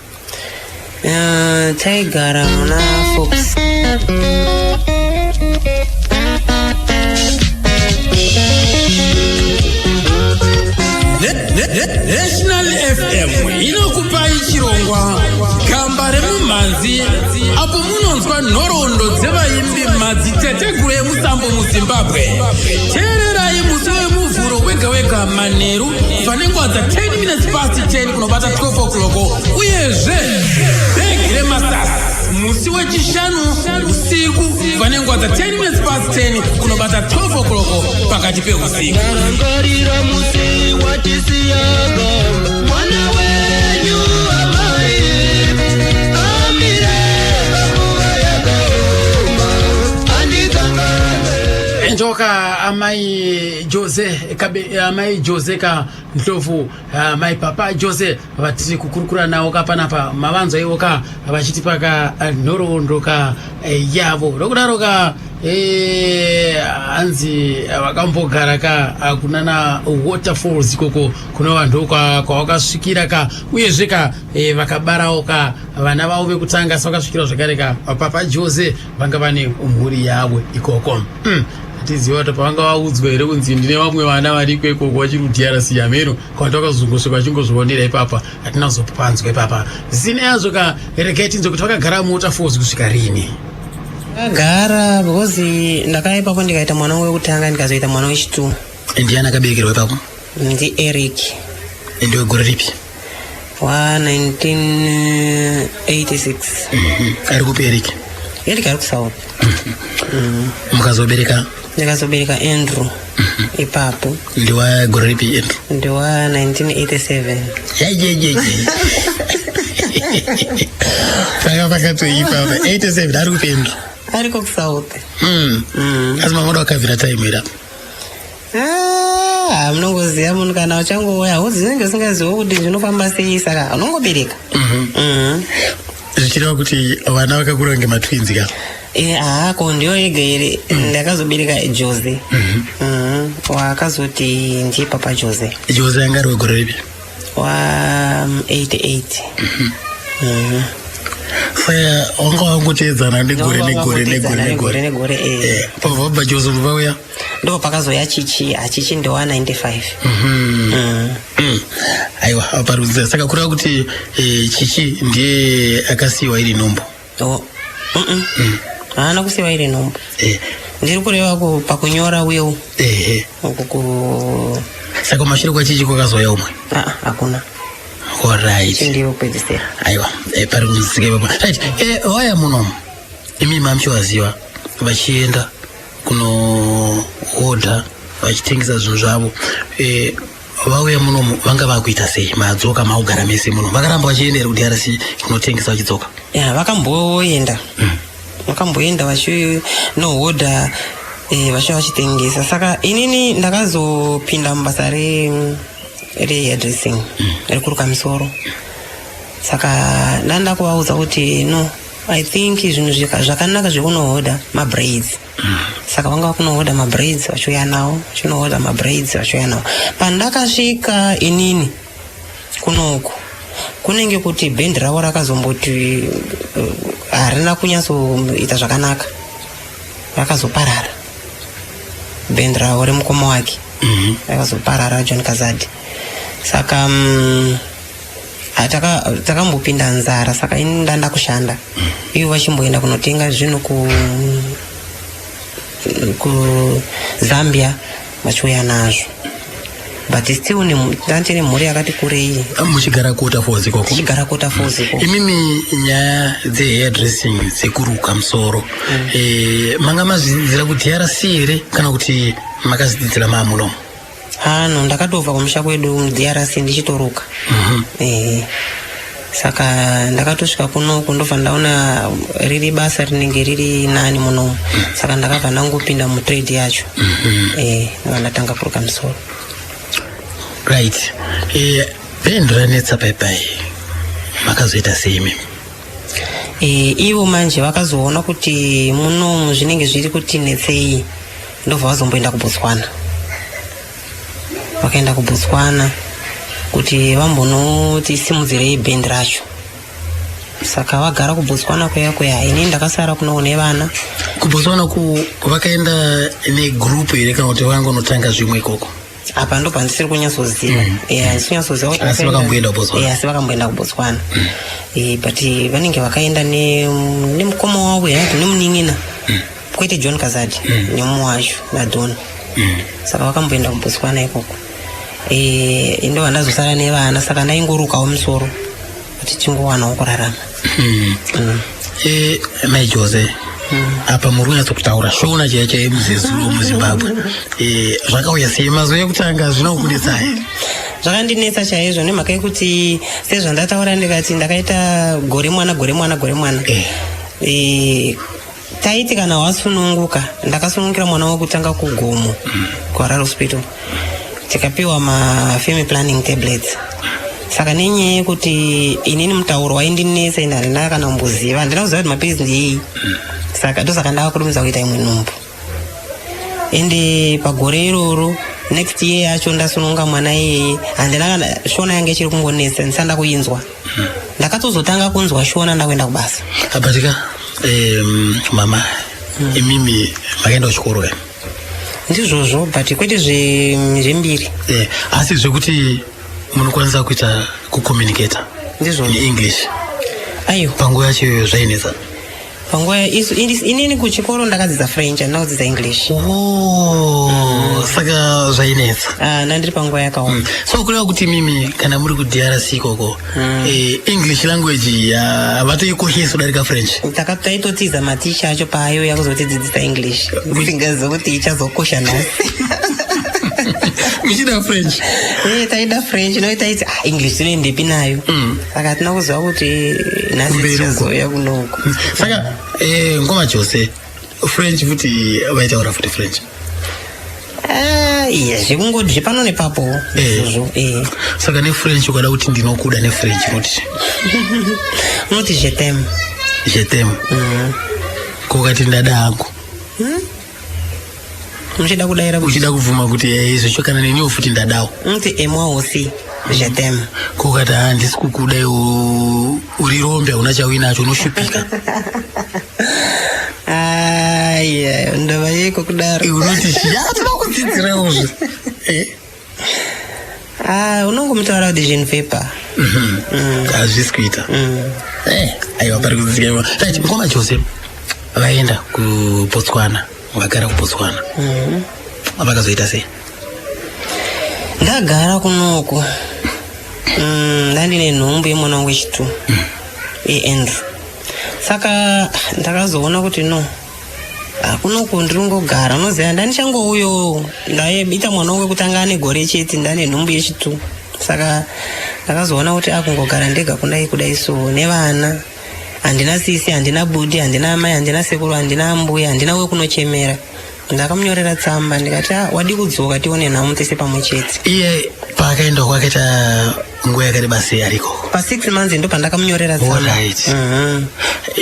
Taigara muna Fox. National FM inokupai chirongwa Gamba Remumhanzi, apo munonzwa nhoroondo dzevaimbi, madziteteguru emusambo muZimbabwe. Teererai musi weMuvhuro wega wega manheru pane nguva dza10 minutes past 10 kunobata 12 o'clock, uyezve Bhegi Remasasi musi weChishanu usiku pane nguva dza10 minutes past 10 kunobata 12 o'clock pakati peusiku. Ndarangarira musi watisiyaga mwana wenyu amai, amire panguva yakaoma, andikanganwe. Enjoka amai Jose Kabe, amai Jose ka Ndlovu, amai Papa Jose vatiri kukurukura navo ka panapa. Mavanzwa ivo ka vachitipa ka nhoroondo ka yavo. Nokudaro ka, hanzi vakambogara ka kunana Waterfalls ikoko, kunova ndo kwavakasvikira ka, uyezve ka vakabarawo ka vana vavo vekutanga. Asi vakasvikira zvakare ka Papa Jose vanga vane mhuri yavo ikoko. Hatiziva kuti pavanga vaudzwa here kunzi ndine vamwe vana variko ikoko vachiri kuDRC yameno, kana takazongosvika vachingozvionera ipapa, hatina kuzopanzwa ipapa. Zine yazvo ka, regai tinzwe kuti vakagara muWaterfalls kusvika rini. Ndakagara because ndakaya ipapo ndikaita mwana wangu wekutanga, ndikazoita mwana wechitu. Ndiani akaberekerwa ipapo? Ndi Eric. Ndiwe gore ripi? Wa 1986. Ari kupi Eric? Eric ari kuSouth. Mukazobereka? Ndikazobereka Andrew ipapo. Ndiwa gore ripi Andrew? Ndiwa 1987. Yeyeyeye, saka pakatoipa 87. Ari kupi Andrew? Ariko kuSouth. Asi mamoda wakabvira time ira? Ah, munongoziva munhu kana uchangouya hauzi unenge usingazivi kuti zvinofamba sei, saka unongobereka. Zvichireva kuti vana vakakura kunge matwins ka? Haako ndiyo yega here, ndakazobereka Jose. Wakazoti ndiye Papa Jose. Jose anga ari wegore ripi? Wa 88. Saka wanga wangoteedzana negore negore negore negore negore. Negore. Pabva wabva Jose vauya. Ndo pakazoya Chichi. Achichi ndewa 95. Aiwa, pari saka kureva kuti Chichi ndiye akasiyiwa iri nhumbu? Oh. Haana kusiyiwa iri nhumbu. Ndiri kureva pakunyora will. Ehe. Uku ku Saka kumashure kwaChichi kwakazouya umwe? Ah, hakuna. Alright. Ndiyo kupedzisira. Aiwa, pari kunzwisika ipapo. Right, vaya munomu imi mamuchivaziva vachienda kunohodha vachitengesa zvinhu zvavo, vauya munomu vanga vakuita sei? Madzoka maugara mese muno, vakaramba vachienda here kuDRC kunotengesa vachidzoka? Ya, vakamboenda vachinohodha, vachiva vachitengesa. Saka inini ndakazopinda mubasa rehairdressing, rekuruka misoro. Saka ndanda kuvaudza kuti no, I think zvinhu zvakanaka zvekunohodha mabraids. Saka vanga vakunohodha mabraids vachiuya nawo, vachinohodha mabraids vachiuya nawo. Pandakasvika inini kunoku, kunenge kuti bhendi ravo rakazomboti harina kunyatsoita zvakanaka, rakazoparara bhendi ravo remukoma wake. Akazoparara John Kazadi. Saka takambopinda nzara, saka ini ndanda kushanda, ivo vachimboenda kunotenga zvinhu kuZambia vachiuya nazvo, but still ndandine mhuri yakati kurei. Muchigara kuWaterfalls ikoko? Tichigara kuWaterfalls ikoko. Imimi nyaya dzehair dressing, dzekuruka musoro, manga mazvidzidzira kuDRC here kana kuti makazvidzidzira maamunomo? Hano ndakatobva kumusha kwedu muDRC ndichitoruka. Saka ndakatosvika kunoku, ndobva ndaona riri basa rinenge riri nani munomu, saka ndakabva ndangopinda mutrade yacho. Ndobva ndatanga kuruka musoro. Right, bhendi ranetsa paipai, makazoita sei imimi? Ivo manje vakazoona kuti munomu zvinenge zviri kuti netsei, ndobva vazomboenda kuBotswana. Vakaenda kuBotswana kuti vambonoti simudzirei bhendi racho. Saka vagara kuBotswana kuya kuya, inini ndakasara kunowo nevana. KuBotswana ku vakaenda negroup here kana kuti vangonotanga zvimwe ikoko? Apa ndo pandisiri kunyatsoziva. Handisi kunyatsoziva kuti Asi vakamboenda kuBotswana? Asi vakamboenda kuBotswana. But vanenge vakaenda nemukoma wavo here, nemunin'ina, kwete John Kazadi, nemumwe wacho naDon. Saka vakamboenda kuBotswana ikoko. Ndobva ndazosara nevana, saka ndaingorukawo musoro kuti tingowanawo kurarama. Mai Jose, apa muri kunyatsokutaura Shona chaiyo chaiyo muZezuru muZimbabwe. Zvakauya sei mazuva ekutanga? Zvinokudetsai? Zvakandinetsa chaizvo nemhaka yekuti, sezvandataura, ndikati ndakaita gore mwana, gore mwana, gore mwana. Taiti kana wasununguka, ndakasunungukira mwana wekutanga kuGomo, kuHarare Hospital, tikapiwa mafamily planning tablets. Saka nenyaya yekuti inini mutauro waindinetsa, ende handina kana kumboziva, handina kuziva kuti mapirizi ndeyei, saka ndosaka ndakakurumidza kuita imwe nhumbu. Ende pagore iroro, next year yacho ndasununga mwana iyeye, handina kana Shona yange ichiri kungonetsa, ndisanda kuinzwa. Ndakatozotanga kunzwa Shona ndakuenda kubasa. Apatika mama, imimi makaenda kuchikoro ke? Ndizvozvo, but kwete zvembiri. Asi zvekuti munokwanisa kuita kucommunicata Ndizvozvo. neEnglish? Aiwa. Panguva yacho iyoyo zvainetsa? Panguva inini kuchikoro ndakadzidza French, handina kudzidza English. Oh, saka zvainetsa. Ah, ndandiri panguva yakaoma. So kureva kuti mimi kana muri kuDRC ikoko, English language havatoikoshesi kudarika French? Taitotiza maticha acho paaiuya kuzotidzidzisa English, tisingazivi kuti ichazokosha nhasi. Muchida French? Taida French no, taiti, ah, English tinoendepi nayo? Saka hatina kuziva kuti nhasi Kumberi uko. tichazouya kunoku. Saka ngoma Jose, French futi vaitaura futi French? Ah, iya, zvekungoti zvepano nepapo. Izvozvo. Saka neFrench ukada kuti ndinokuda neFrench unoti? Unoti je t'aime. Je t'aime. Ko ukati ndada hangu? Muchida kudayira kuti Uchida kubvuma kuti izvo kana neniwo futi ndadawo. Unoti et moi aussi je t'aime. Ko ukati handisi kukuda, iwo uri rombe, hauna chauinacho, unoshupika? Aya, ndava yeko kudaro? Unoti ya toda kudzidzirawo. Ah, unongomutaura kuti je ne veux pas. Hazvisi kuita. Aiwa, pari kudzidzika. Right, mukoma Jose vaenda kuBotswana, vagara kuBotswana, vakazoita sei? Ndagara kunoku, ndandine nhumbu yemwana wangu wechitu, yeAndrew. Saka ndakazoona kuti no, kunoku ndiri kungogara, unoziva ndandichangouyo, ndaiita mwana wangu wekutanga ane gore chete, ndane nhumbu yechitu. Saka ndakazoona kuti akungogara ndega kudai kudai so nevana, handina sisi, handina budi, handina amai, handina sekuru, handina ambuya, handina wekunochemera. Ndakamunyorera tsamba ndikati, ah, wadi kudzoka tione nhamo tese pamwe chete. Iye paakaenda kwakaita nguva yakareba sei ariko? Pa6 months ndo pandakamunyorera tsamba. Alright.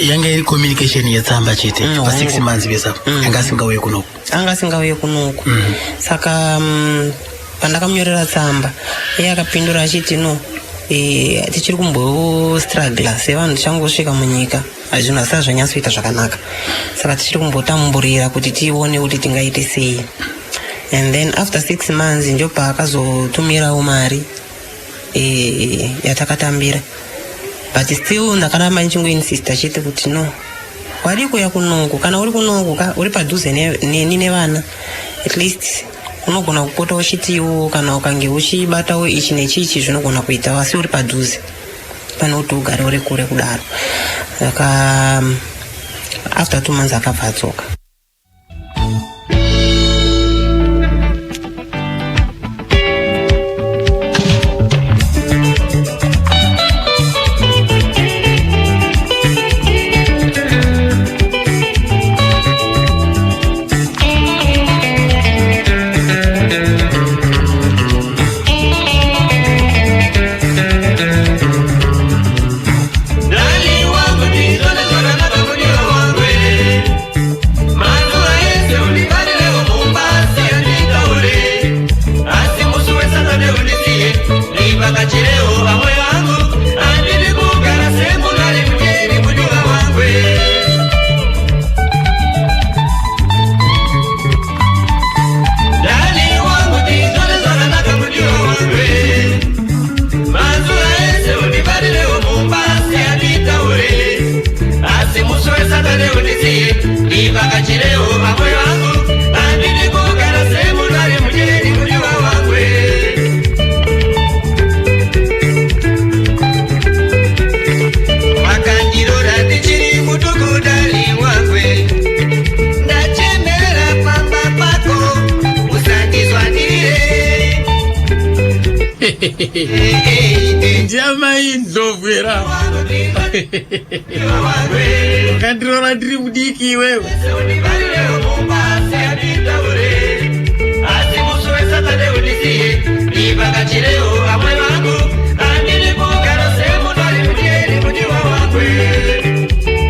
Yanga iri communication yetsamba chete? Pa6 Hongu. months pesa anga asingauye kunoku? Anga asingauye kunoku. Saka pandakamunyorera tsamba, iye akapindura achiti no, tichiri kumbostrugla sevanhu tichangosvika munyika, zvinhu hazvisati zvanyatsoita zvakanaka, saka tichiri kumbotamburira kuti tione kuti tingaite sei. And then after 6 months ndopaakazotumirawo mari yatakatambira, but still ndakaramba ndichingoinsista chete kuti no, wadi kuya kunoku, kana uri kunoku ka uri padhuze neni nevana, at least unogona kupota uchitiwo kana ukange uchibatawo ichi nechichi zvinogona kuitawo, asi uri padhuze pane kuti ugare uri kure kudaro. Saka after 2 months akabva adzoka. Ndani wangu ndizone zvakanaka mudiwa wangu, mazuva ese undibarireo mumba siyanditaure, asi musi wesatade undisiye ndivakachirewo vamwe vangu. Handidi kugara semunhu ari mujeri, mudiwa wangu. Ndani wangu ndizone zvakanaka mudiwa wangu, mazuva ese undibarirewo mumba siyanditaure, asi musi wesatade undisiye ndivakachirewo vamwe vangu. Handidi kugara semunhu ari mujeri, mudiwa wangu. Wakandirora ndichiri muduku, darling wangu, ndachemera pamba pako, usandizwanire. Ndiamai Ndlovu era wakandirora ndiri mudiki iwewe. Undibarirewo mumba siyanditaure, asi musi wesatade undisiye ndivakachirewo vamwe vangu. Handidi kugara semunhu ari mujeri, mudiwa wangu.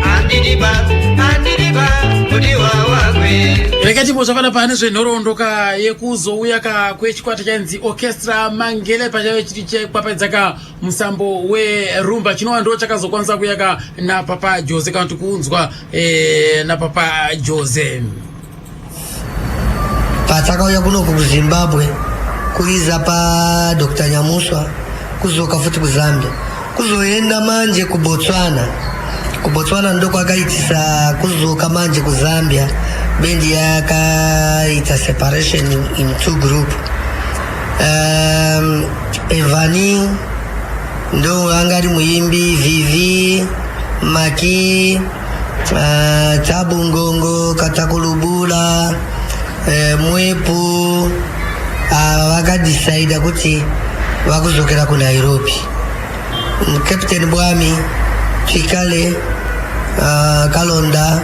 Handidiba, handidiba, mudiwa wangu. Rega timbozvafana pane zvenhoroondo ka yekuzouya ka kwechikwata chainzi Orchestra Mangele, pachaive chiri chekwapedza ka musambo werumba, chinova ndo chakazokwanisa kuuya ka naPapa Jose, kana kuti kuunzwa naPapa Jose. Patakauya kunoku kuZimbabwe kuiza paDr Nyamuswa, kuzoka futi kuZambia, kuzoenda manje kuBotswana. KuBotswana ndokwakaitisa kuzoka manje kuZambia. Bendi yakaita separation in two group. Evani ndo anga ari muimbi, Vivi Maki, Tabu Ngongo, Katakulubula, Mwepu. Ava vakadhisaida kuti vakuzokera kuNairobi. Captain Bwami Chikale, Kalonda,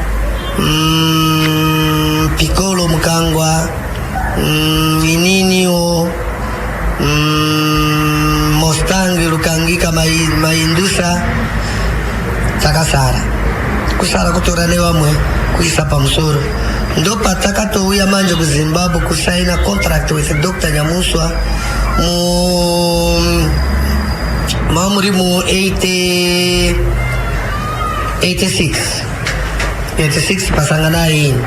Pikolo Mukangwa, Ininio, Mostang Lukangika, Maindusa. Takasara kusara kutora nevamwe kuisa pamusoro. Ndopatakatouya manje kuZimbabwe kusaina contract with Dr Nyamuswa mu mamuri mu 80, 86, 86 pasangana ini.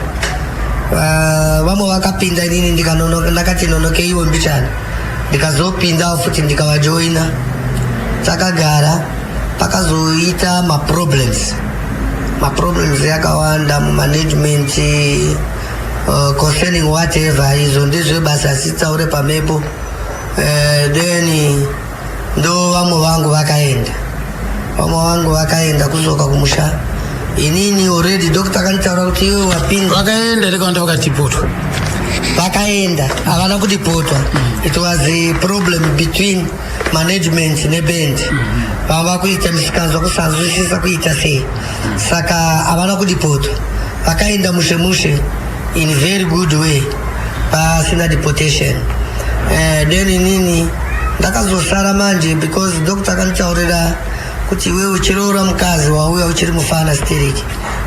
Vamwe vakapinda, inini ndakati nonokeiwo mbichana, ndikazopindawo futi ndikavajoina. Takagara, pakazoita maproblems yakawanda mumanagement, concerning whatever izvo ndezvebasa asitaure pamhepo. Then ndo vamwe vangu vakaenda, vamwe vangu vakaenda kuzoka kumusha. Inini already doctor akanditaura kuti iwe wapinda. Vakaenda rekaenda vakatipotwa? Vakaenda, havana kudipotwa. It was a problem between management neband. Vava kuita misikanzwa, kusanzwisisa kuita sei, saka havana kudipotwa. Vakaenda mushe mushe, in very good way, pasina deportation. Then inini ndakazosara manje because doctor akanditaurira kuti iwe uchiroora mukadzi, wauya uchiri mufana stereki,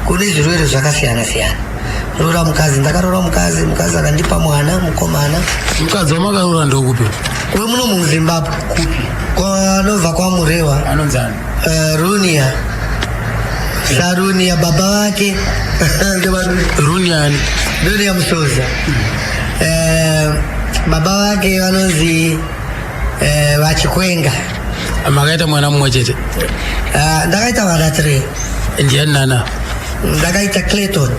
kune zvirwere zvakasiyana siyana, roora mukadzi. Ndakaroora mukadzi, mukadzi akandipa mwana mukomana. Mukadzi wamakaroora ndokupi? Wemuno muZimbabwe. Kupi? Kwanobva kwaMurewa. Anonzani? Runia, Sarunia baba vake. Runiani? Runia Musoza. Baba vake vanonzi VaChikwenga. Makaita mwana mumwe chete? Ndakaita vana 3. Ndiani nana? Ndakaita Clayton,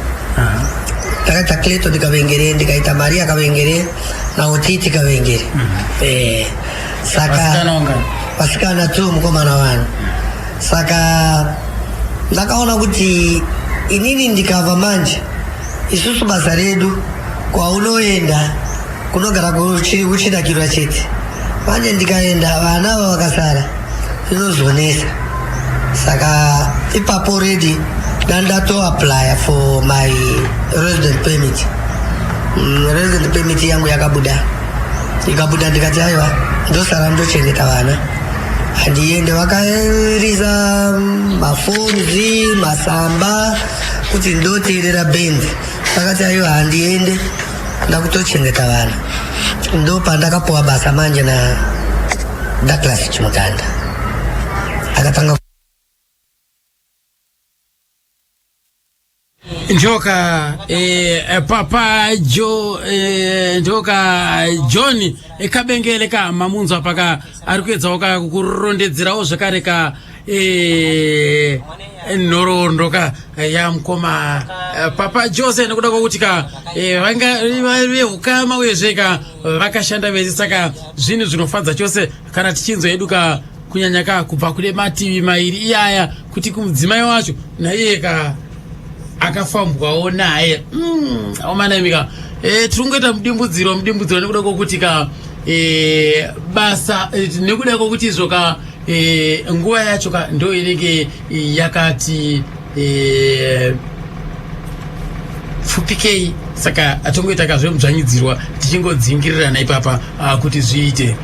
ndakaita Clayton Kavengere, ndikaita Maria Kavengere naOtiti Kavengere. Saka Vasikana vangani? Vasikana two, mukomana wani. Saka ndakaona kuti inini ndikava manje, isusu basa redu kwaunoenda kunogara kuchinakirwa chete. Manje ndikaenda, vana ava vakasara, inozonetsa. Saka ipapo already ndandatoapplya for my resident permit. Resident permit yangu yakabuda, ikabuda, ndikati aiwa, ndosara ndochengeta vana, handiende. Vakarisa mafonzi, masamba kuti ndoteerera bhendi. Vakati aiwa, handiende, ndakutochengeta vana. Ndo pandakapuwa basa manje na Douglas Chimutanda, akatanga. Njoka papa jo njoka John Kabengele ka mamunzwa paka ari kuedzawo ka kurondedzerawo zvakare ka nhoroondo ka yamukoma Papa Jose, nekuda kwokuti ka vanga veukama uyezve ka vakashanda vese. Saka zvinhu zvinofadza chose kana tichinzwa yedu ka, kunyanya ka kubva kune mativi mairi iyaya, kuti kumudzimai wacho naiye ka akafambwawo naye. Aomanaimika tiri kungoita mudimbudziro mudimbudziro nekuda kwokuti ka basa nekuda kwokuti izvo ka nguva yacho ka ndo inenge yakati pfupikei. Saka atongoita kazvemudzvanyidzirwa tichingodzingirirana ipapa kuti zviite.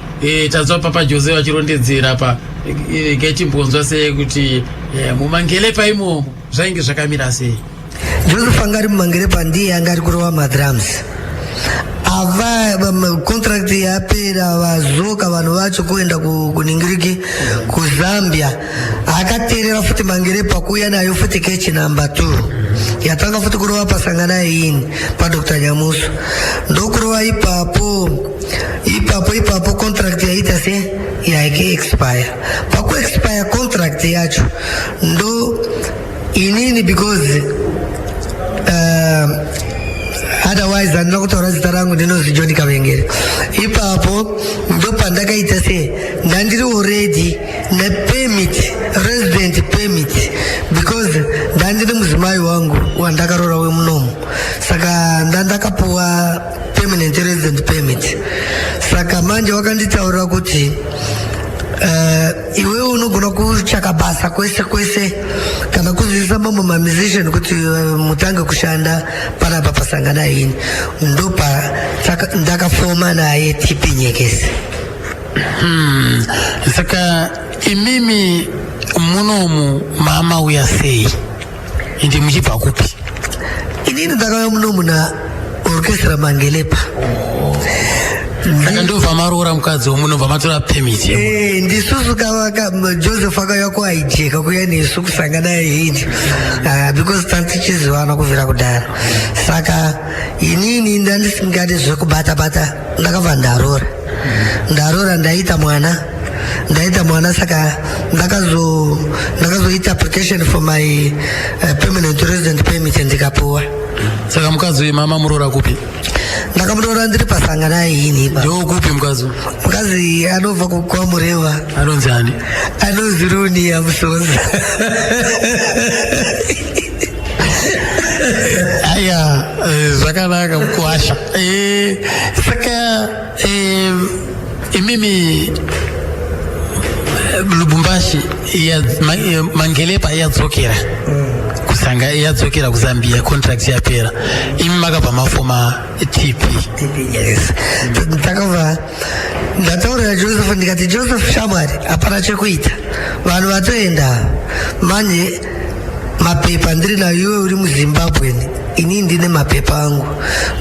Tanzwa Papa Jose vachirondedzera pa ngetimbonzwa sei kuti muMangelepa imomo zvainge zvakamira sei. Joseph anga ari muMangelepa, ndiye anga ari kurova madrums. Ava contract yapera, vazoka vanhu vacho kuenda kuningiriki kuZambia. Akateerera futi Mangelepa kuuya nayo futi kechi number 2, yatanga futi kurova pasangana ini paDr Nyamuso, ndokurova ipapo ipapo ipapo. Contract yaita se yaike expire. Pakuexpire contract yacho, ndo inini, because otherwise handina kutaura zita rangu, ndinonzi John Kavengere. Ipapo ndo pandakaita se ndandiri already nepermit, resident permit, because ndandine mudzimai wangu wandakarora wemunomo. Saka ndandakapuwa permanent resident permit. Saka manje wakanditaurira kuti iwewe unogona kutsvaka basa kwese kwese kana kuzivisa mamwe mamusician kuti mutange kushanda panapa pasangana ini. Ndopa ndakafoma naye TP Nyekesi. Saka imimi munomu mamauya sei, ende muchibva kupi? Inini ndakauya munomu na orchestra Mangelepa. Saka ndobva maroora mukadzi womunobva matora permit? Ndisusu kavaka Joseph akauya kuaijeka kuya nesu kusangana ini, because tantichizivana kubvira kudhara. Saka inini ndandisingadi zvekubata bata, ndakabva ndarora. Ndarora, ndaita mwana, ndaita mwana. Saka ndakazoita application for my permanent resident permit, ndikapuwa. Saka mukadzi uyu mama muroora kupi? Ndakamuroora ndiri pasangana ini. Ndokupi mukadzi uyu? Mukadzi anobva kwaMureva. Anonzi ani? Anonzi Runia Musoza. Aya, zvakanaka mukuwasha. Saka imimi Lubumbashi Mangelepa yadzokera kusanga, yadzokera kuZambia, contract yapera, imi makabva mafoma TP? Yes, takabva ndataurira Joseph, ndikati, "Joseph shamwari, hapana chekuita, vanhu vatoenda manje, mapepa ndiri nayo, iwe uri muZimbabwe, inini ndine mapepa angu.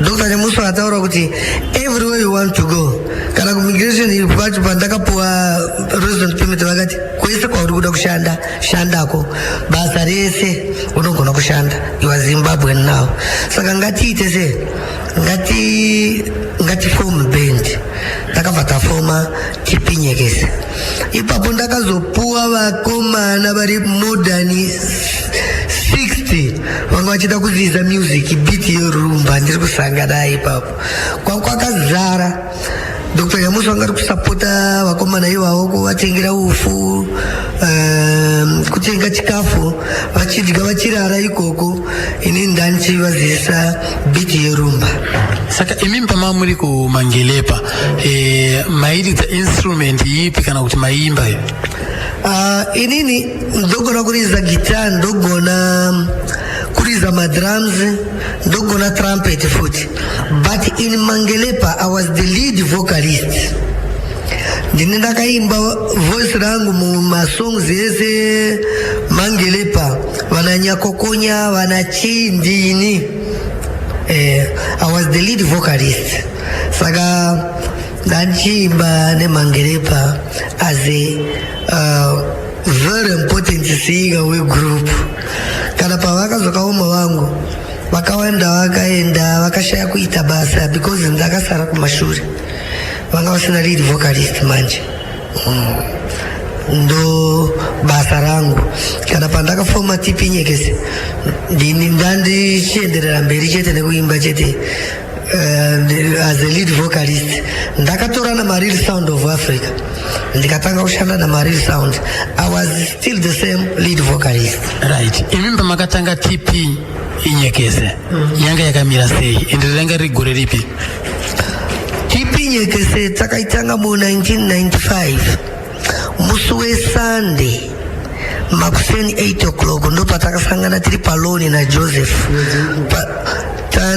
Dr Nyamuso ataura kuti everywhere you want to go, kana kumigration pacho pandakapuwa resident permit." Smith vakati kwese kwauri kuda kushanda, shandako, basa rese unogona kushanda, you are Zimbabwean now. Saka ngatiite se ngati ngatifome band. Takabva tafoma TP Nyekese. Ipapo ndakazopuwa vakomana vari more than 60 vanga vachida kudzidza music, beat yerumba. Ndiri kusangana ipapo kwakwakazara. Dr Nyamusi vanga ri kusapota vakomana ivavo, kuvatengera ufu, kutenga chikafu, vachidya, vachirara ikoko. Ini ndandichivazivisa beat yerumba. Saka imimi pama muri kuMangelepa, mairidza instrument ipi kana kuti maiimba? Inini ndogona kuriza guitar, ndogona kuriza madrums, ndogona trumpet futi, but in Mangelepa I was the lead vocalist. Ndine ndakaimba voice rangu mumasongs ese Mangelepa, vana Nyakokonya, vana chindini. I was the lead vocalist, saka ndandichiimba neMangelepa as a very important singer wegroup. Kana pavakazokaoma vangu vakawanda vakaenda, vakashaya kuita basa because ndakasara kumashure, vanga vasina lead vocalist manje. Ndo basa rangu. Kana pandakafoma TP Nyekese, ndini ndandichienderera mberi chete nekuimba chete as a lead vocalist. Ndakatora namaReal Sound of Africa, ndikatanga kushanda namaReal Sound. I was still the same lead vocalist. Right, imimi pamakatanga TP Inyekese, yanga yakamira sei, ende ranga riri gore ripi? TP Nyekese takaitanga mu1995, musi weSunday, makuseni 8 o'clock, ndo patakasangana tiri palawn naJoseph.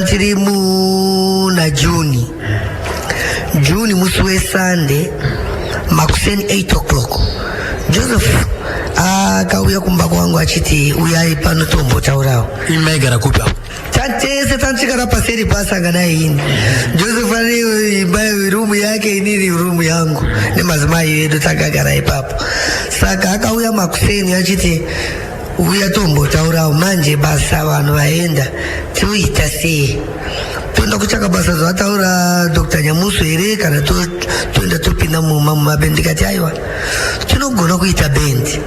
Tiri muna June, June, musi weSunday, makuseni 8 o'clock. Joseph akauya kumba kwangu achiti, "Uyai pano tombotaurawo." Imi maigara kupi apo? Tese tansvikara paseri pasangana ini. Joseph ane imba, rumu yake, inini rumu yangu, nemadzimai edu takagara ipapo. Saka akauya makuseni achiti, "Uya tombotaurawo manje, basa vanhu vaenda, toita sei? Toenda kutsvaka basa zvataura Dr Nyamuso here, kana toenda topinda mumabhendi?" Ndikati, "Aiwa, tinogona kuita bhendi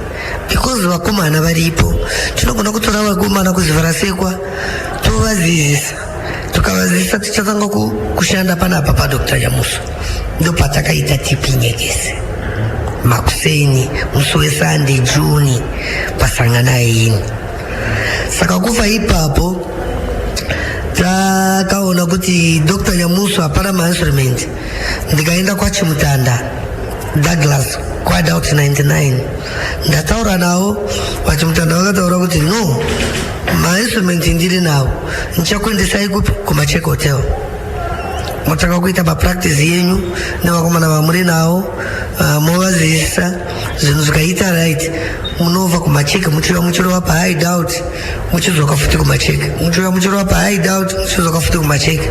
because vakomana varipo. Tinogona kutora vakomana kuZivarasekwa, tovazivisa. Tukavazivisa, tichatanga kushanda panapa paDr Nyamuso." Ndopatakaita TP Nyekese makuseni musi weSunday, June, pasangana ini. Saka kufa ipapo takaona kuti Dr Nyamuso hapana mainstrument. Ndikaenda kwaChimutanda Douglas kwaDout 99, ndataura navo. VaChimutanda vakataura kuti, "No, mainstrument ndiri nawo, ndichakuendesai kupi? KuMacheke Hotel. Motanga kuita mapractice yenyu nevakomana vamuri navo, movazivisa. Zvinhu zvikaita right, munobva kuMacheke muchiuya muchirova paHideout, muchidzoka futi kuMacheke, muchiuya muchirova paHideout, muchidzoka futi kuMacheke."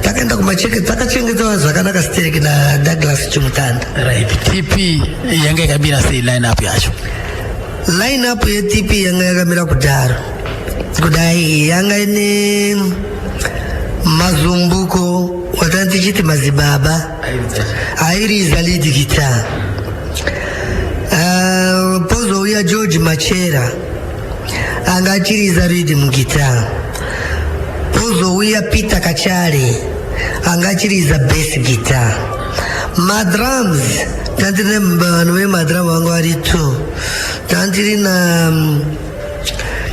Takaenda kuMacheke, takachengetwa zvakanaka stereki naDouglas Chimutanda. Right, TP yanga yakamira sei, line up yacho? Line up yeTP yanga yakamira kudharo kudai. Yanga ine Mazumbuko, watanga tichiti Mazibaba, airiza lead guitar. Pozouya George Machera, anga achiriza rhythm guitar. Pozouya Peter Kachale, anga achiriza bass guitar. Madrums tandiri vanhu vemadrum vanga vari two. Tandiri na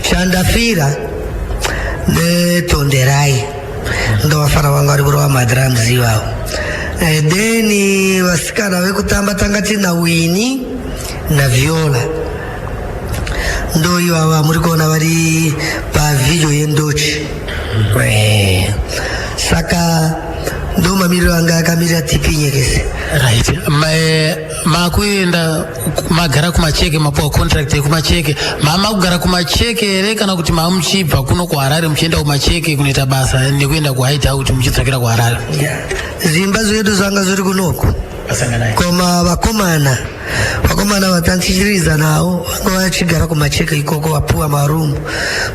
Chandafira neTonderai, ndovafana vanga vari kurova madrums ivavo. Then vasikana vekutamba tanga tina Wini naViola, ndo ivava muri kuona vari pavhidhiyo yendochi. Saka ndo mamiriro anga akamirira TP Nyekese. Right, makuenda magara kuMacheke, mapuwa contract yekuMacheke, mama kugara kuMacheke here, kana kuti mamuchibva kuno kuHarare muchienda kuMacheke kunoita basa nekuenda kuHideout muchidzokera kuHarare? Zvimba zvedu zvanga zviri kunoku. Pasanganai. Koma vakomana vakomana vatandichiriza navo vanga vachigara kumacheke ikoko, vapuwa marumu,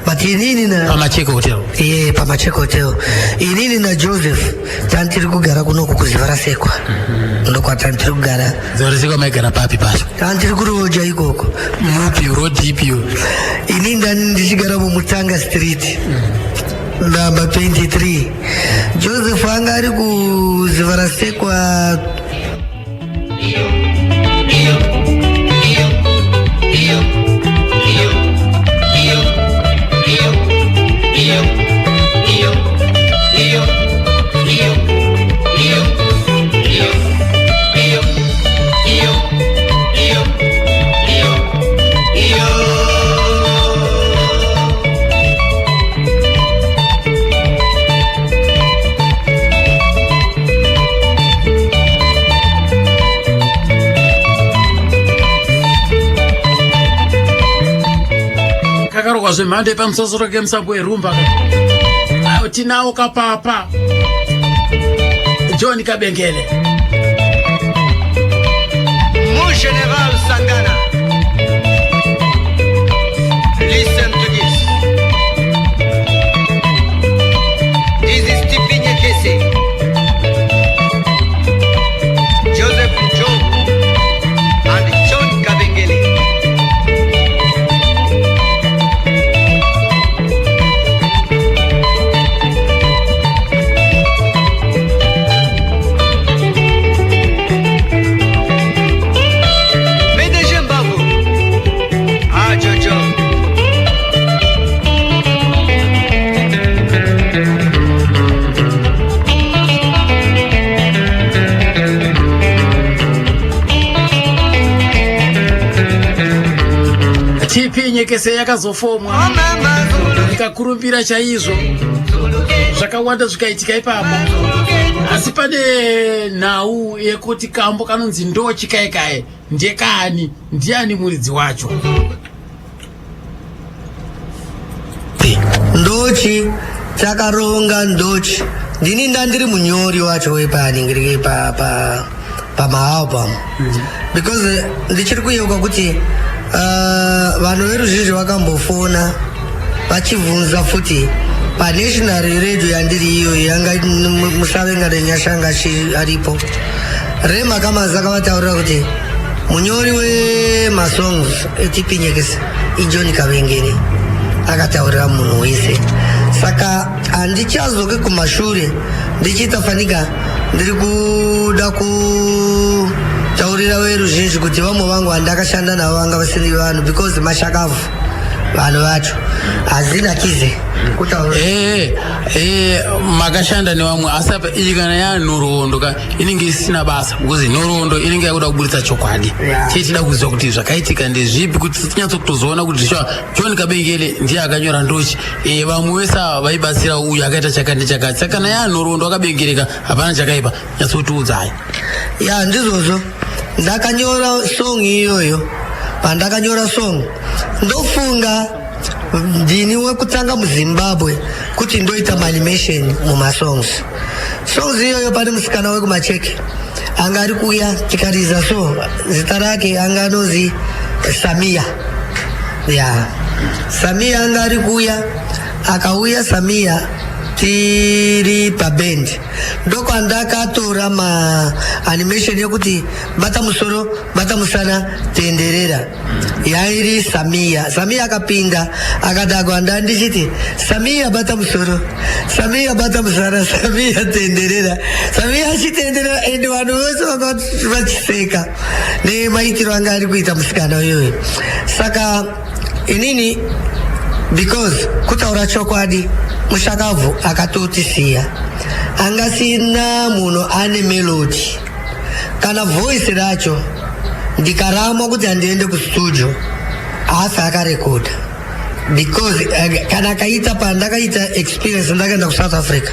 but inini na Pamacheke Hotel? Iye, paMacheke Hotel. Inini naJoseph tandiri kugara kunoku kuZivarasekwa, ndokwatandiri kugara. Dzivarasekwa maigara papi pacho? Tandiri kuroja ikoko. Mupi, road ipiyo? Inini ndani ndichigara muMutanga Street, number 23. Joseph anga ari kuZivarasekwa. Iyo, iyo, iyo, iyo, iyo, iyo, iyo, iyo, iyo, iyo, iyo, iyo, iyo, iyo, iyo, iyo, iyo, iyo. Kakarogwa zvemhando yepamusosoro kemusambo werumba. Ayo tinawo kapapa John Kabengele. Mon général Sangana, listen to this. This is TP Nyekese, Joseph Joe, and John Kabengele. PDG Mbavo, ah Jojo. TP Nyekese yakazofomwa, Oh mama Zulu, ikakurumbira chaizvo, Zulu, zvakawanda zvikaitika ipapo. Asi pane nhau yekuti kambo kanonzi Ndochi Kaikai ndekani? Ndiani muridzi wacho? Ndochi takaronga ndochi, ndini ndandiri munyori wacho wepaningirike pamaalbum, because ndichiri kuyeuka kuti vanhu veruzhinji vakambofona vachibvunza futi panational radio yandiri iyoyo, yanga Musavenga neNyashanga aripo. Remakamazi akavataurira kuti munyori wemasongs eTP Nyekese iJohn Kavengere, akataurira munhu wese. Saka handichazoke kumashure ndichiita fanika ndiri kuda kutaurira veruzhinji kuti vamwe vangu vandakashanda navo vanga vasiri vanhu, because mashakavhu vanhu vacho hazinakize kutaura. Makashanda nevamwe, asi apa iyi kana yanhoroondo ka, inenge isina basa, because nhoroondo inenge yakuda kuburitsa chokwadi. Chii tida kuziva kuti zvakaitika ndezvipi, kuti tinyatso kutozoona kuti sure John Kabengele ndiye akanyora Ndochi, vamwe vese ava vaibatsira uyu akaita chakati nechakati. Saka kana yanhoroondo akabengereka, hapana chakaipa, nyatsotiudzai. Ya, ndizvozvo. Ndakanyora song iyoyo. Pandakanyora song, ndofunga ndini wekutanga muZimbabwe kuti ndoita maanimation mumasongs. Songs iyoyo, pane musikana wekuMacheke anga ari kuuya, tikariza. So zita rake anga anonzi Samia. Ya, Samia anga ari kuuya. Akauya Samia tiri pabend, ndokwandakatora maanimation yekuti bata musoro, bata musana, tenderera. Yairi Samia. Samia akapinda akadagwa, ndandichiti, "Samia, bata musoro. Samia, bata musana. Samia, tenderera." Samia achitenderera, ende vanhu vose vanga vachiseka nemaitiro anga ari kuita musikana iyoyo. Saka inini, because kutaura chokwadi, mushakabvu akatotisiya angasina munhu ane melody kana voice racho. Ndikaramwa kuti handiende kustudio, haafi akarekodha, because kana akaita, pandakaita experience, ndakaenda kuSouth Africa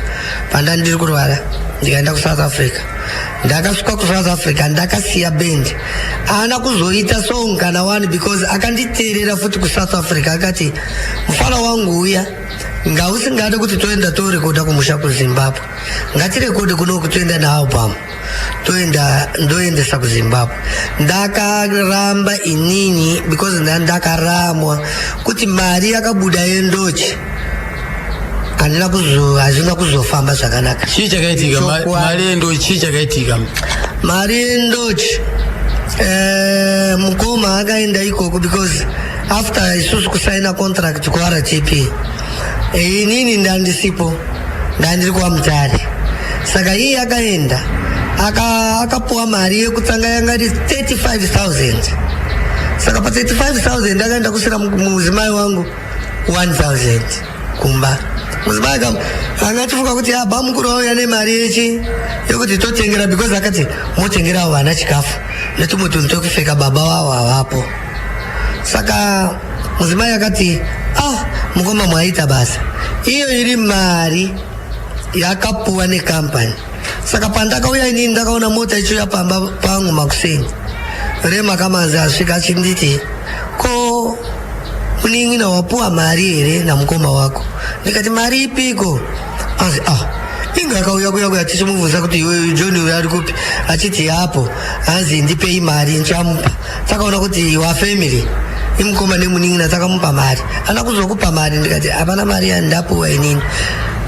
panda ndiri kurwara. Ndikaenda kuSouth Africa. Ndakasvika kuSouth Africa, ndakasiya band. Haana kuzoita song kana one, because akanditeerera futi kuSouth Africa, akati mufana wangu uya ngausingade kuti toenda torekoda kumusha kuZimbabwe, ngatirekode kunoku, toenda nealbum, toenda ndoendesa kuZimbabwe. Ndakaramba inini because ndakaramwa kuti mari yakabuda yendochi, handina kuzo, hazvina kuzofamba zvakanaka. Chii chakaitika? Chokwadi. Mari yendo, chii chakaitika? Mari yendochi, mukoma akaenda ikoko because after isusu kusaina contract kuRTP, inini ndandisipo, ndandiri kwaMutare. Saka iye akaenda akapuwa mari yekutanga yanga iri 35,000. Saka pa 35,000 akaenda kusira mudzimai wangu 1000 kumba. Mudzimai angachifunga kuti abva mukuru wauya nemari yechi yekuti totengera, because akati motengerawo vana chikafu netumwe tunhu twekupfeka, baba vavo havapo. Saka mudzimai akati, "Ah, mukoma, mwaita basa." Iyo iri mari yakapuwa nekampani. Saka pandakauya inini, ndakaona mota ichiuya pamba pangu makuseni. Rema Kamanzi asvika achinditi, "Ko munin'ina, wapuwa mari here namukoma wako?" Ndikati, "Mari ipiko?" Anzi, "Ah, inga akauya kuya kuya tichimubvunza kuti iwe John uyu ari kupi, achiti hapo." Hanzi, "Ndipei mari ndichamupa." Takaona kuti wafamily imukoma nemunin'ina, takamupa mari. Ana kuzokupa mari? Ndikati, "Hapana mari yandapuwa inini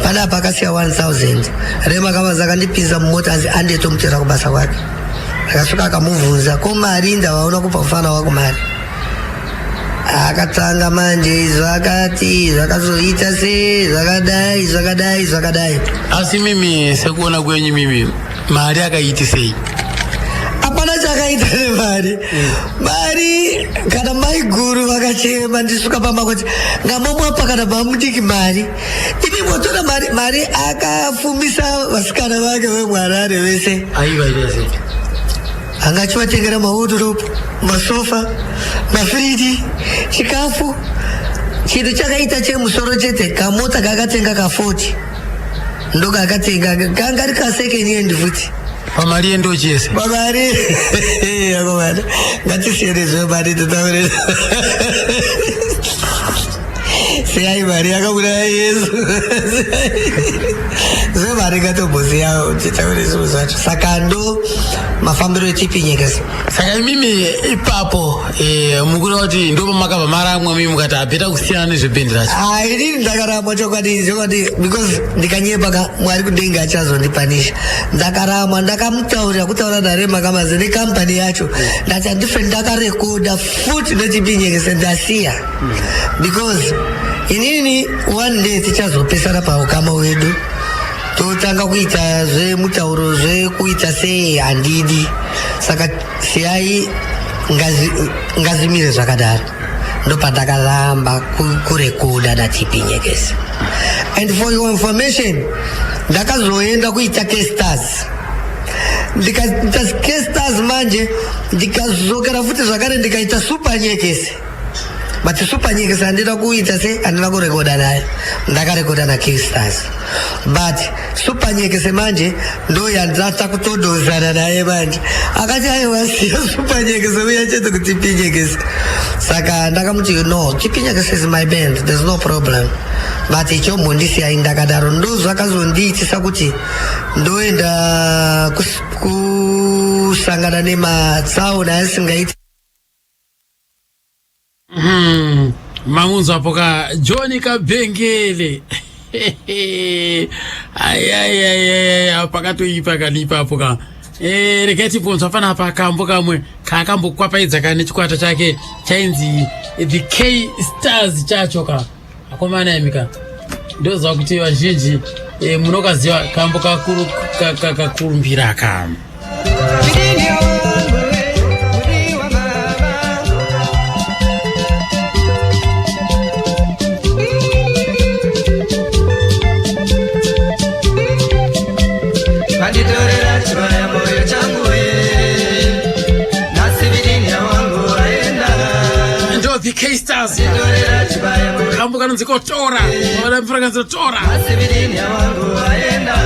panapa." Akasiya 1000. Rema Kamanzi akandipinza mumota, anzi andetomutera kubasa kwake. Akasvika akamubvunza, "Ko mari ndavaona kupa mufana wako mari?" Akatanga manje, zvakati zvakazoita sei, zvakadai, zvakadai, zvakadai. Asi mimi, sekuona kwenyu mimi, mari akaiti sei? Hapana chakaita nemari. Mari kana mai guru vakachema ndisvika pamba kuti ngamomwapa kana bamudiki mari, imi motora mari. Mari akafumisa vasikana vake vemuHarare vese. Aiva ita sei? Anga achivatengera mawardrobe, masofa, mafiriji, chikafu. Chinhu chakaita chemusoro chete kamota kakatenga ka40, ndokakatenga, kanga ri kasecond hand futi. Pamari yendochi yese? Pamari akomana, ngatisiyane zvemari, titaure. Siyai mari, yakabuda Yesu. Zvemari ngatombosiya, titaure zvinhu zvacho. Saka ndo mafambiro echipinyekesa. Saka imimi ipapo mukureva kuti ndo pamakabva maramwa mimi, mukati hapeta kusiyana nezvebhendi racho? Ah, inini ndakaramwa chokwadi, chokwadi, because ndikanyepa ka, Mwari kudenga achazondipanisha. Ndakaramwa, ndakamutaurira, kutaura naRema Kamazi nekampani yacho, ndati handife ndakarekoda futi nechipinyekese, ndasiya, because inini one day tichazopesana paukama wedu, totanga kuita zvemutauro zvekuita sei, handidi. Saka siyai, ngazimire zvakadaro. Ndopandakaramba kurekoda naTipinyekese. And for your information, ndakazoenda kuita Kstars, ndikaita Kstars manje, ndikazokera futi zvakare, ndikaita Super Nyekese. But Super Nyekese handina kuita se, handina kurekoda nayo. Ndakarekoda naKstars, but Super Nyekese manje ndo yandata kutodozana naye manje. Akati, "Aiwa, siya Super Nyekese, uya chete kuTipinyekese." Saka ndakamuti, "No, Tipinyekese is my band, there's no problem, but ichombondisiyai ndakadaro." Ndo zvakazondiitisa kuti ndoenda kusangana nematsaona asingaiti. Mamunzwapo ka John Kabhengele. Ayayayaya, pakatoipa kani ipapo ka. Regai tibvunzwa panapa kambo kamwe kaakambokwapaidza ka nechikwata chake chainzi the K Stars chacho ka. Akomana imi ka, ndoziva kuti vazhinji munokaziva kambo kakuru kakurumbira ka. Vidini wangu we, uri wa mama. Vanditorera chibaya moyo changu we, nhasi vidinya wangu aenda. Ndo the K Stars. Vanditorera chibaya moyo. Kambo kanonzi kotora, vana mfura kanzi tora. Nhasi vidinya wangu aenda.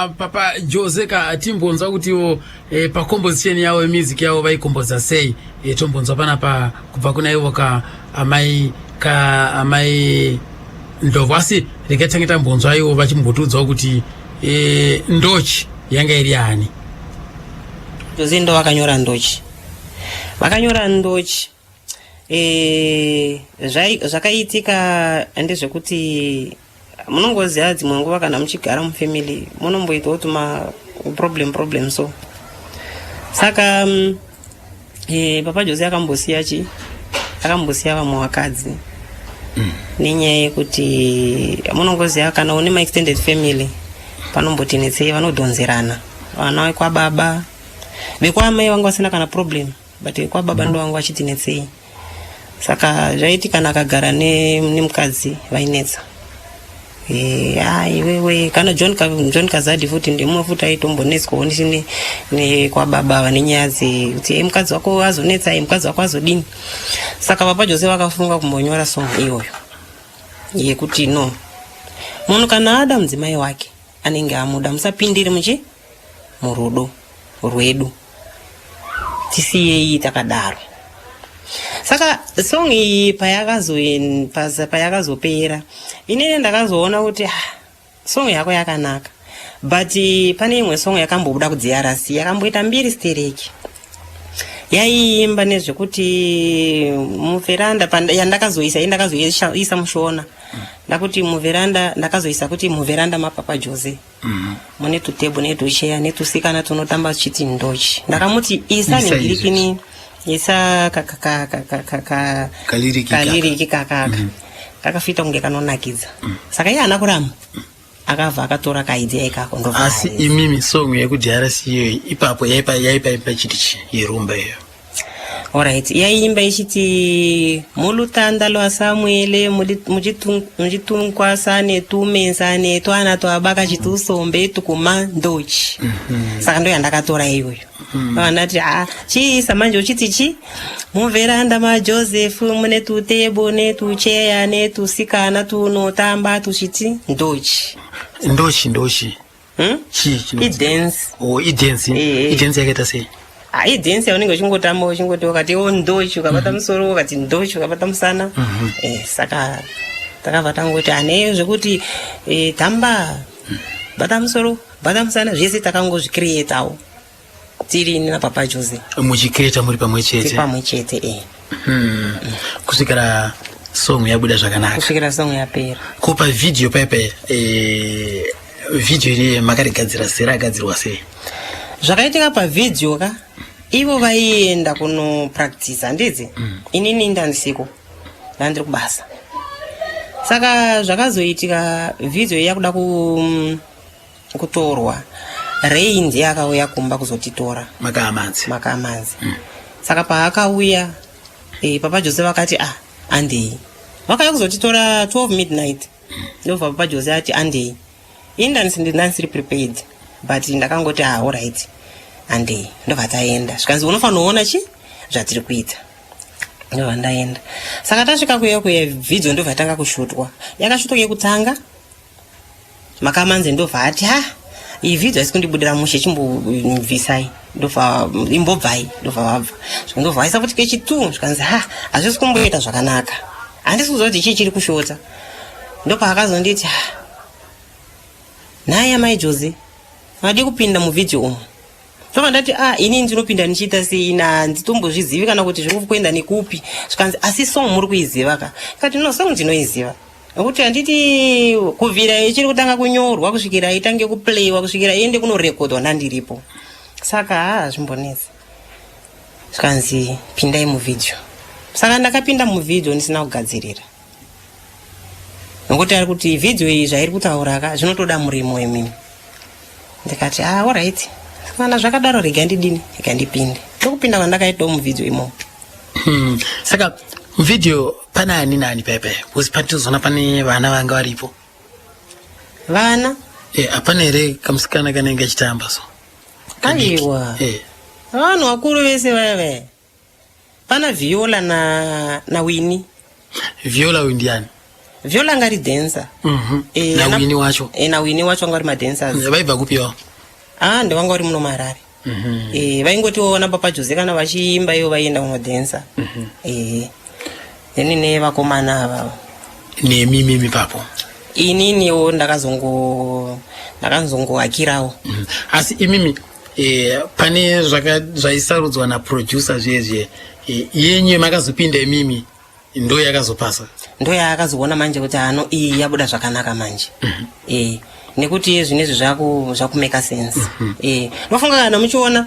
papa Jose ka, timbonzwa kutiwo pacomposition yavo yemusic yavo vaikomboza sei. Tombonzwa panapa kubva kuna ivo ka amai, ka amai Ndlovu. Asi regai tange tambonzwa ivo vachimbotiudzawo kuti ndochi yanga iri yani. Jose ndo vakanyora ndochi, vakanyora ndochi. Zvakaitika ndezvekuti munongoziva dzimwe nguva kana muchigara mufamily munomboitawo tuma problem problem. So saka papa Jose akambosiya chi akambosiya vamwe vakadzi nenyaya yekuti munongoziva kana une maextended family panombotinetsei, vanodhonzerana vana vekwababa. Vekwamai vanga vasina kana problem, but vekwababa ndo vanga vachitinetsei. Saka zvaiti kana akagara nemukadzi vainetsa. Iwewe kana John Kazadi futi ndimumwe futi aitombonetswawo nekwababa vane nyaya dzekuti, "Mukadzi wako azonetsa, mukadzi wako azodini." Saka papa Jose vakafunga kumbonyora song iyoyo yekuti no, munhu kana ada mudzimai wake anenge amuda, musapindire muchi murudo rwedu, tisiyei takadaro. Saka song iyi payakazopera, inini ndakazoona kuti, ah, song yako yakanaka, but pane imwe song yakambobuda kuDRC yakamboita mbiri stereki, yaiimba nezvekuti muveranda yandakazoisa, indakazoisa muShona, ndakuti muveranda, ndakazoisa kuti muveranda mapapa Jose mune tutebhu netucheya netusikana tunotamba tuchiti ndochi. Ndakamuti isa Isa. Nengirikini isa Kalyric kaka. Kalyric kakaka kakafita kunge kanonakidza. Saka iye haana kuramba, akabva akatora kaidea ikako, ndobva Asi aisa. Imimi song yekuDRC iyoyi ipapo yaipa chiti chi yerumba iyo? Alright, yaimba ichiti mulutanda lwa Samuele muchitunkwasa netumesa netwana twabaka chitusombe tukuma ndochi. Saka ndo yandakatora iyoyo. Vandati, a chiisa manje uchiti chi muveranda maJoseph mune tutebo netucheya netusikana tunotamba tuchiti ndochi. Ndochi, ndochi? Hmm? Chii chinonzi? Idance. Oh, idance? Eh. Idance yakaita sei? Idance yaunenge uchingotamba uchingoti ukati o ndochi, ukabata musoro, ukati ndochi, ukabata musana. Saka takabva tangoti ane zvekuti tamba, bata musoro, bata musana, zvese takangozvicreatawo tiri ini napapa Jose. Muchicreata muri pamwe tiri chete? Pamwe chete. Kusvikira song yabuda zvakanaka. Kusvikira song yapera. Ko pavhidhiyo paipa, vhidhiyo iri makarigadzira sei, ragadzirwa sei? Zvakaitika pavhidhiyo ka, ivo vaienda kunopractice, handidzi? Inini ndandisiko, ndandiri kubasa. Saka zvakazoitika, vhidhiyo yakuda kutorwa, Rei ndiye akauya kumba kuzotitora. Makamanzi? Makamanzi. Saka paakauya, papa Jose vakati, ah, andei. Vakauya kuzotitora 12 midnight, ndobva papa Jose ati andei. Ini ndandisiri prepared, but ndakangoti, ah, alright, andei. Ndobva taenda, zvikanzi unofanira kuona chi zvatiri kuita. Ndobva ndaenda. Saka tasvika kuya kuya, vhidhiyo ndobva yatanga kushutwa. Yakashutwa yekutanga, Makamanzi ndobva ati, ha, iyi vhidhiyo haisi kundibudira mushe, chimbobvisai. Ndobva imbobvai, ndobva vabva. Ndobva vaisa futi kechitu, zvikanzi, ha, hazvisi kumboita zvakanaka, handisi kuziva kuti chii chiri kushota. Ndopaakazonditi, ha, nhai amai Jose, madi kupinda muvhidhiyo umu? Ndobva ndati, ah, inini ndinopinda ndichiita sei? Ina handitombozvizivi kana kuti zviri kuenda nekupi. Zvikanzi, asi song muri kuiziva ka? Kati, no, song ndinoiziva, nekuti handiti kubvira ichiri kutanga kunyorwa kusvikira itange kuplayiwa, kusvikira iende kunorekodwa, ndandiripo. Saka ha, hazvimbonetsi. Zvikanzi, pindai muvhidhiyo. Saka ndakapinda muvhidhiyo ndisina kugadzirira, nokuti ari kuti vhidhiyo iyi zvairi kutaura ka zvinotoda murimo imimi. Ndikati, ah, alright, kana zvakadaro rega ndidini, rega ndipinde. Ndokupinda kwandakaitawo muvhidhiyo imomo. Saka muvhidhiyo pane ani nani paipai? Because patinozoona pane vana vanga varipo. Vana? Hapana here kamusikana kanenge kachitamba so? Kadiki. Aiwa. Vanhu vakuru vese vaya vaya. Pana Viola na Wini. Viola uyu ndiani? Viola anga ari dancer. Eh, Nawini wacho. Nawini wacho vanga vari madancers. Vaibva kupiwa? Ah, ndevanga vari muno muHarare. Vaingotiwo vana Papa Jose kana vachiimba, ivo vaienda kunodhensa. Then nevakomana avavo. Nemimimi papo? Ininiwo ndakazongoakirawo. Asi imimi pane zvaisarudzwa naproducer zviye yenyu makazopinda imimi, ndo yakazopasa? Ndo yaakazoona manje kuti ano iyi yabuda zvakanaka manje. Nekuti iye zvinezvi zvakumeka sense. Ndofunga kana muchiona,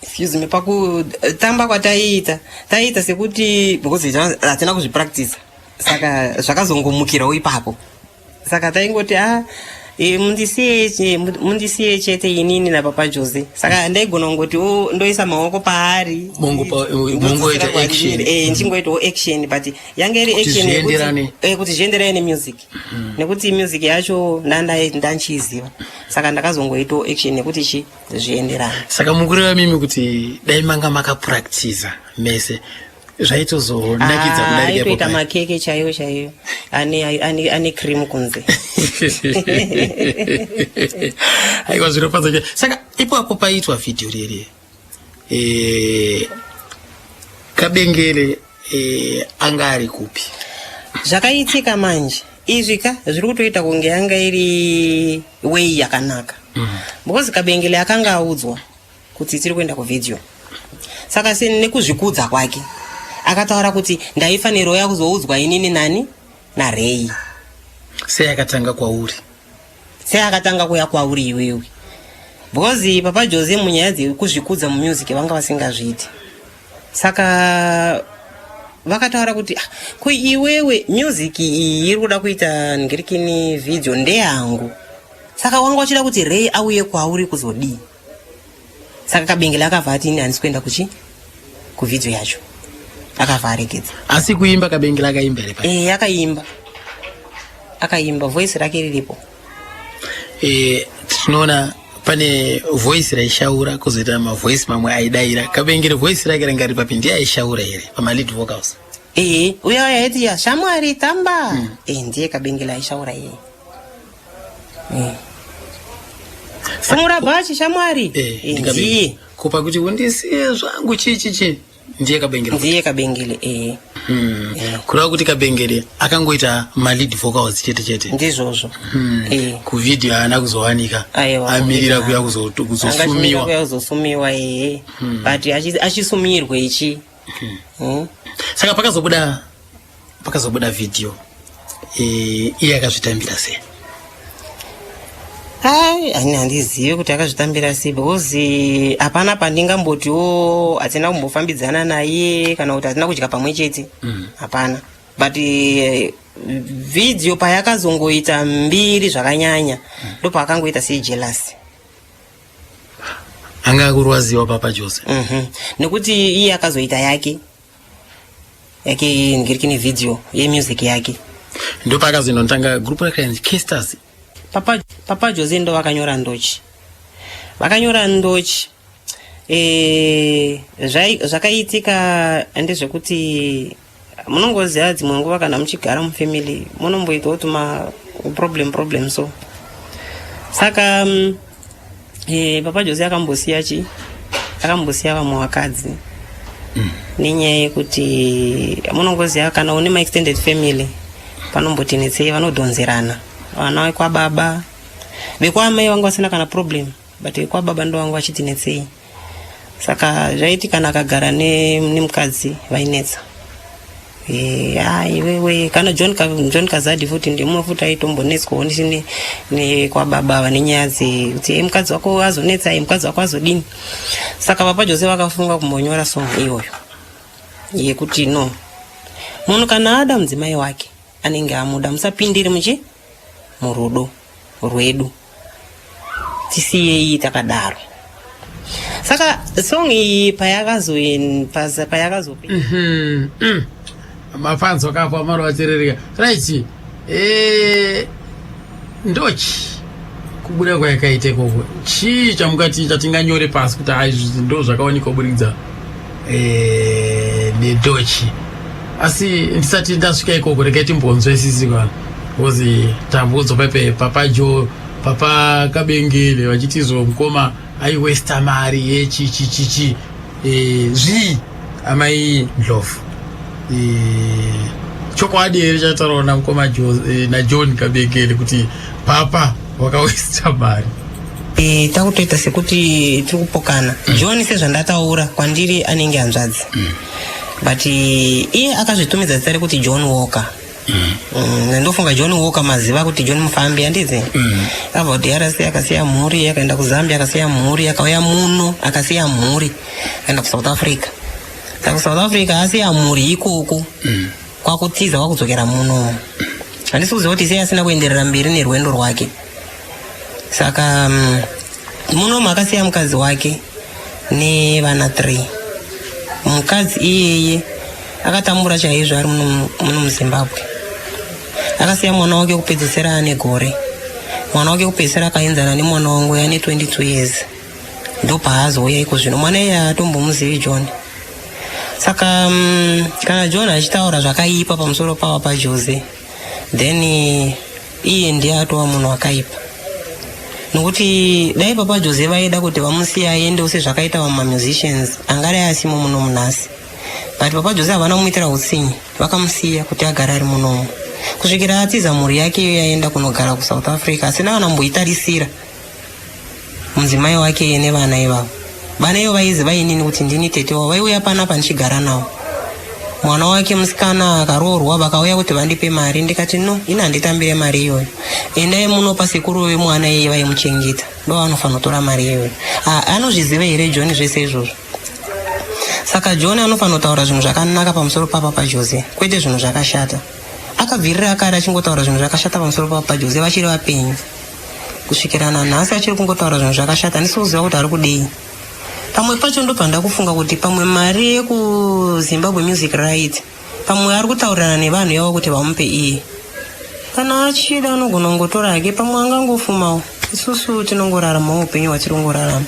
excuse me, pakutamba kwataiita, taiita sekuti because hatina kuzvipractice, saka zvakazongomukirawo ipapo. Saka taingoti a mundisiye chete inini naPapa Jose. Saka ndaigona kungoti o ndoisa maoko paari. Mongoita action. Ndichingoitawo action, but yange iri Kuti action zvienderane. Kuti zvienderane nemusic, nekuti music yacho ndanchiiziva, saka ndakazongoitawo action nekuti chi zvienderane. Saka mukureva mimi kuti dai manga makapractiza mese, zvaitozonakidza kudarika ipo Aitoita paya. Makeke chaiyo chaiyo ane cream kunze. Aiwa, zvinofadza saka ipapo paitwa vhidhiyo rere, Kabengele anga ari kupi? Zvakaitika manje izvi ka, zviri kutoita kunge yanga iri way yakanaka, because Kabengele akanga audzwa kuti tiri kuenda kuvhidhiyo. Saka se nekuzvikudza kwake akataura kuti ndaifanirwa ya kuzoudzwa inini nani naRei. Sei akatanga kwauri? Sei akatanga kuya kwauri iwewe? Because Papa Jose munyaya dzekuzvikudza mumusic vanga vasingazviiti. Saka vakataura kuti, "Ah, ko iwewe music iyi iri kuda kuita ngirikini video ndeyangu, saka wanga uchida kuti Rei auye kwauri kuzodii?" Saka Kabengele akabva ati, "Ini handisi kuenda kuchi kuvhidhiyo yacho." Akabva aregedza. Asi kuimba Kabengele akaimba here paya? Akaimba, akaimba, voice rake riripo. Tinoona pane voice raishaura, kuzoita mavoice mamwe aidayira. Kabengele voice rake ranga riri papi? Ndiye aishaura here pamalead vocals? Ee, uya uya aiti, "Ya shamwari tamba." Ndiye Kabengele aishaura iye. "Fumura bhachi shamwari." Ndikabengele. Ndiye. Kupa kuti undisiye zvangu chi chi chi, ndiye Kabengele? Ndiye Kabengele, ee. Kureva kuti Kabengele akangoita malead vocals chete chete? Ndizvozvo. Kuvhidhiyo haana kuzowanika? Aiwa. Amirira kuya Anga kuzosumiwa. Kuya kuzosumiwa, ee, but achisumirwe ichi. Saka pakazobuda vhidhiyo, iye akazvitambira sei? Ai, ani handizivi kuti akazvitambira sei, because hapana pandingambotiwo hatina kumbofambidzana naye kana kuti hatina kudya pamwe chete, hapana. But vhidhiyo payakazongoita mbiri zvakanyanya, ndopaakangoita sejealous. Anga akurwadziwa Papa Jose? Nekuti iye akazoita yake ngirikini vhidhiyo yemusic yake. Ndopakazoindotanga group rakainzi Casters. Papa Jose ndo vakanyora Ndochi, vakanyora Ndochi. Zvakaitika ndezvekuti munongoziva dzimwe nguva kana muchigara mufamily munomboitawo tuma problem problem. So saka Papa Jose akambosiya chi akambosiya vamwe vakadzi nenyaya yekuti munongoziva kana une maextended family panombotinetsei, vanodhonzerana vana vekwababa. Vekwamai vanga vasina kana problem, but vekwababa ndo vanga vachitinetsei. Saka zvaiti kana akagara nemukadzi vainetsa. Iwewe kana John Kazadi futi ndimumwe futi aitombonetswawo nekwababa vane nyaya dzekuti, "Mukadzi wako azonetsa, mukadzi wako azodini." Saka Papa Jose vakafunga kumbonyora song iyoyo yekuti no, munhu kana ada mudzimai wake anenge amuda, musapindiri muchi murudo rwedu, tisiyei takadaro. Saka song iyi payakazope Mafanzo kapo amaro vacherereka, right? Ndochi kubuda kwayakaita ikoko, chii chamungati chatinganyore pasi kuti hai, izvi ndo zvakawanikwa kuburikidza neNdochi? Asi ndisati ndasvika ikoko, regai timbonzwe sisi kana, because tambunzwa paipe Papa Jo, Papa Kabengele vachitizvo mukoma aiwesta mari yechichichichi. Zvii, amai Ndlovu? Chokwadi here chataurawo namukoma naJohn Kabengele kuti papa wakawesta mari? Takutoita sekuti tiri kupokana. John, sezvandataura, kwandiri anenge hanzvadzi, but iye akazvitumidza zita rekuti John Walker. Ndofunga John Walker maziva kuti John mufambi, handidzi? Abva kuDRC akasiya mhuri, akaenda kuZambia akasiya mhuri, akauya muno akasiya mhuri, akaenda kuSouth Africa. Saka kuSouth Africa asiya mhuri ikoko, kwakutiza, kwakudzokera muno. Handisi kuziva kuti sei asina kuenderera mberi nerwendo rwake. Saka munomu akasiya mukadzi wake nevana 3. Mukadzi iyeye akatambura chaizvo ari muno muZimbabwe. Akasiya mwana wake wekupedzisira ane gore. Mwana wake wekupedzisira akaenzana nemwana wangu, ane 22 years. Ndopaazouya iko zvino. Mwana iye hatombomuzivi John. Saka kana John achitaura zvakaipa pamusoro pava paJose, then iye ndiye atova munhu akaipa, nokuti dai Papa Jose vaida kuti vamusiye aendewo sezvakaita vamwe mamusicians, angadai asimo muno munhasi. But Papa Jose havana kumuitira utsinye, vakamusiya kuti agare ari munomu kusvikira atiza mhuri yake iyo yaenda kunogara kuSouth Africa, asina kana mboitarisira mudzimai wake nevana ivavo. Vana ivo vaiziva inini kuti ndini tete wavo, vaiuya panapa ndichigara navo. Mwana wake musikana akaroorwa, vakauya kuti vandipe mari, ndikati, "No, ini handitambire mari iyoyo. Endai munopa sekuru vemwana iye vaimuchengeta, ndo vanofanira kutora mari iyoyo." Ah, anozviziva here John zvese izvozvo? Saka John anofanira kutaura zvinhu zvakanaka pamusoro paPapa Jose, kwete zvinhu zvakashata. Akabvirira akare achingotaura zvinhu zvakashata pamusoro paPapa Jose vachiri vapenyu, kusvikira nanhasi achiri kungotaura zvinhu zvakashata. Handisi kuziva kuti ari kudei. Pamwe pacho ndobva ndakufunga kuti pamwe mari yekuZimbabwe Music Right, pamwe ari kutaurirana nevanhu yavo kuti vamupe iye. Kana achida anogona kungotora hake, pamwe angangofumawo. Isusu tinongoraramawo upenyu hwatiri kungorarama.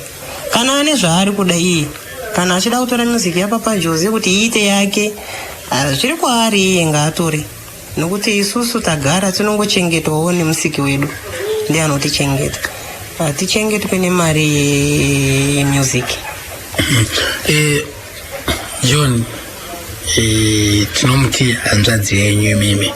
Kana ane zvaari kuda iye, kana achida kutora music yaPapa Jose kuti iite yake, ah, zviri kwaari iye, ngaatore, nokuti isusu tagara tinongochengetwawo nemusiki wedu, ndiye anotichengeta. Hatichengetwe nemari yemusic. John, tinomuti hanzvadzi yenyu imimi.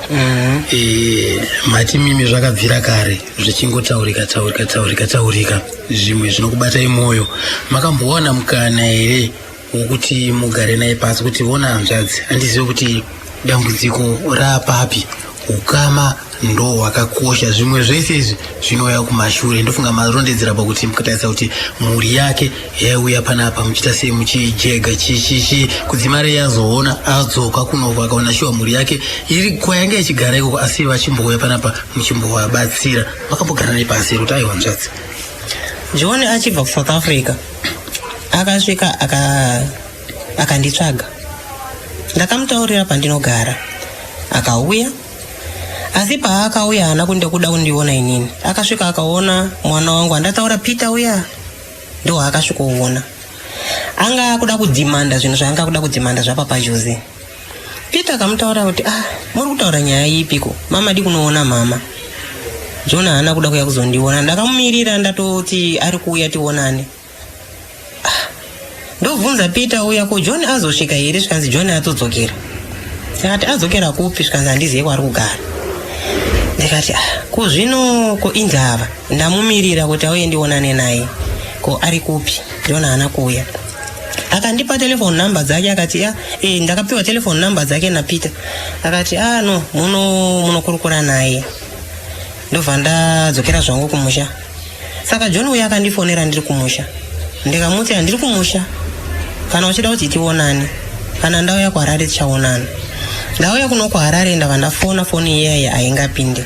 Mati mimi zvakabvira kare zvichingotaurika taurika taurika taurika, zvimwe zvinokubatai mwoyo. Makambowana mukana here wokuti mugare naye pasi kuti, "Ona hanzvadzi, handizive kuti dambudziko raapapi"? Ukama ndo hwakakosha, zvimwe zvese izvi zvinouya kumashure. Ndofunga marondedzera pakuti mukatarisa kuti mhuri yake yaiuya panapa muchiita sei, muchijega chichichi, kudzimara yazoona adzoka kunoko, akaona shuwa mhuri yake iri kwayanga ichigara ikoko, asi vachimbouya panapa muchimbovabatsira. Makambogara naye pasi here kuti, "Aiwa hanzvadzi"? John achibva kuSouth Africa akasvika akanditsvaga. Ndakamutaurira pandinogara, akauya. Asi paakauya haana kunde kuda kundiona inini. Akasvika akaona mwana wangu andataura, Peter uya, ndo waakasvikoona. Anga akuda kudhimanda zvinhu zvaanga akuda kudhimanda zvaPapa Jose. Peter akamutaura kuti, "Ah, muri kutaura nyaya ipiko? Mama di kunoona mama." John haana kuda kuya kuzondiona. Ndakamumirira, ndatoti ari kuuya tionane. Ah, ndobvunza Peter uya, "Ko John azosvika here?" Zvikanzi, "John atodzokera." Ndikati, "Adzokera kupi?" Zvikanzi, "Handizive kwaari kugara." Ndikati, "Ah, ko zvino ko inzava ndamumirira kuti auye ndionane naye, ko ari kupi?" John haana kuuya. Akandipa telephone number dzake, akati ya ndakapiwa telephone number dzake naPeter. Akati, "Ah, no, muno munokurukura naye." Ndobva ndadzokera zvangu kumusha. Saka John uya akandifonera ndiri kumusha. Ndikamuti, "Handiri kumusha. Kana uchida kuti tionane, kana ndauya kuHarare tichaonana." Ndauya kuno kuHarare, ndava ndafona, foni iyaya haingapinde.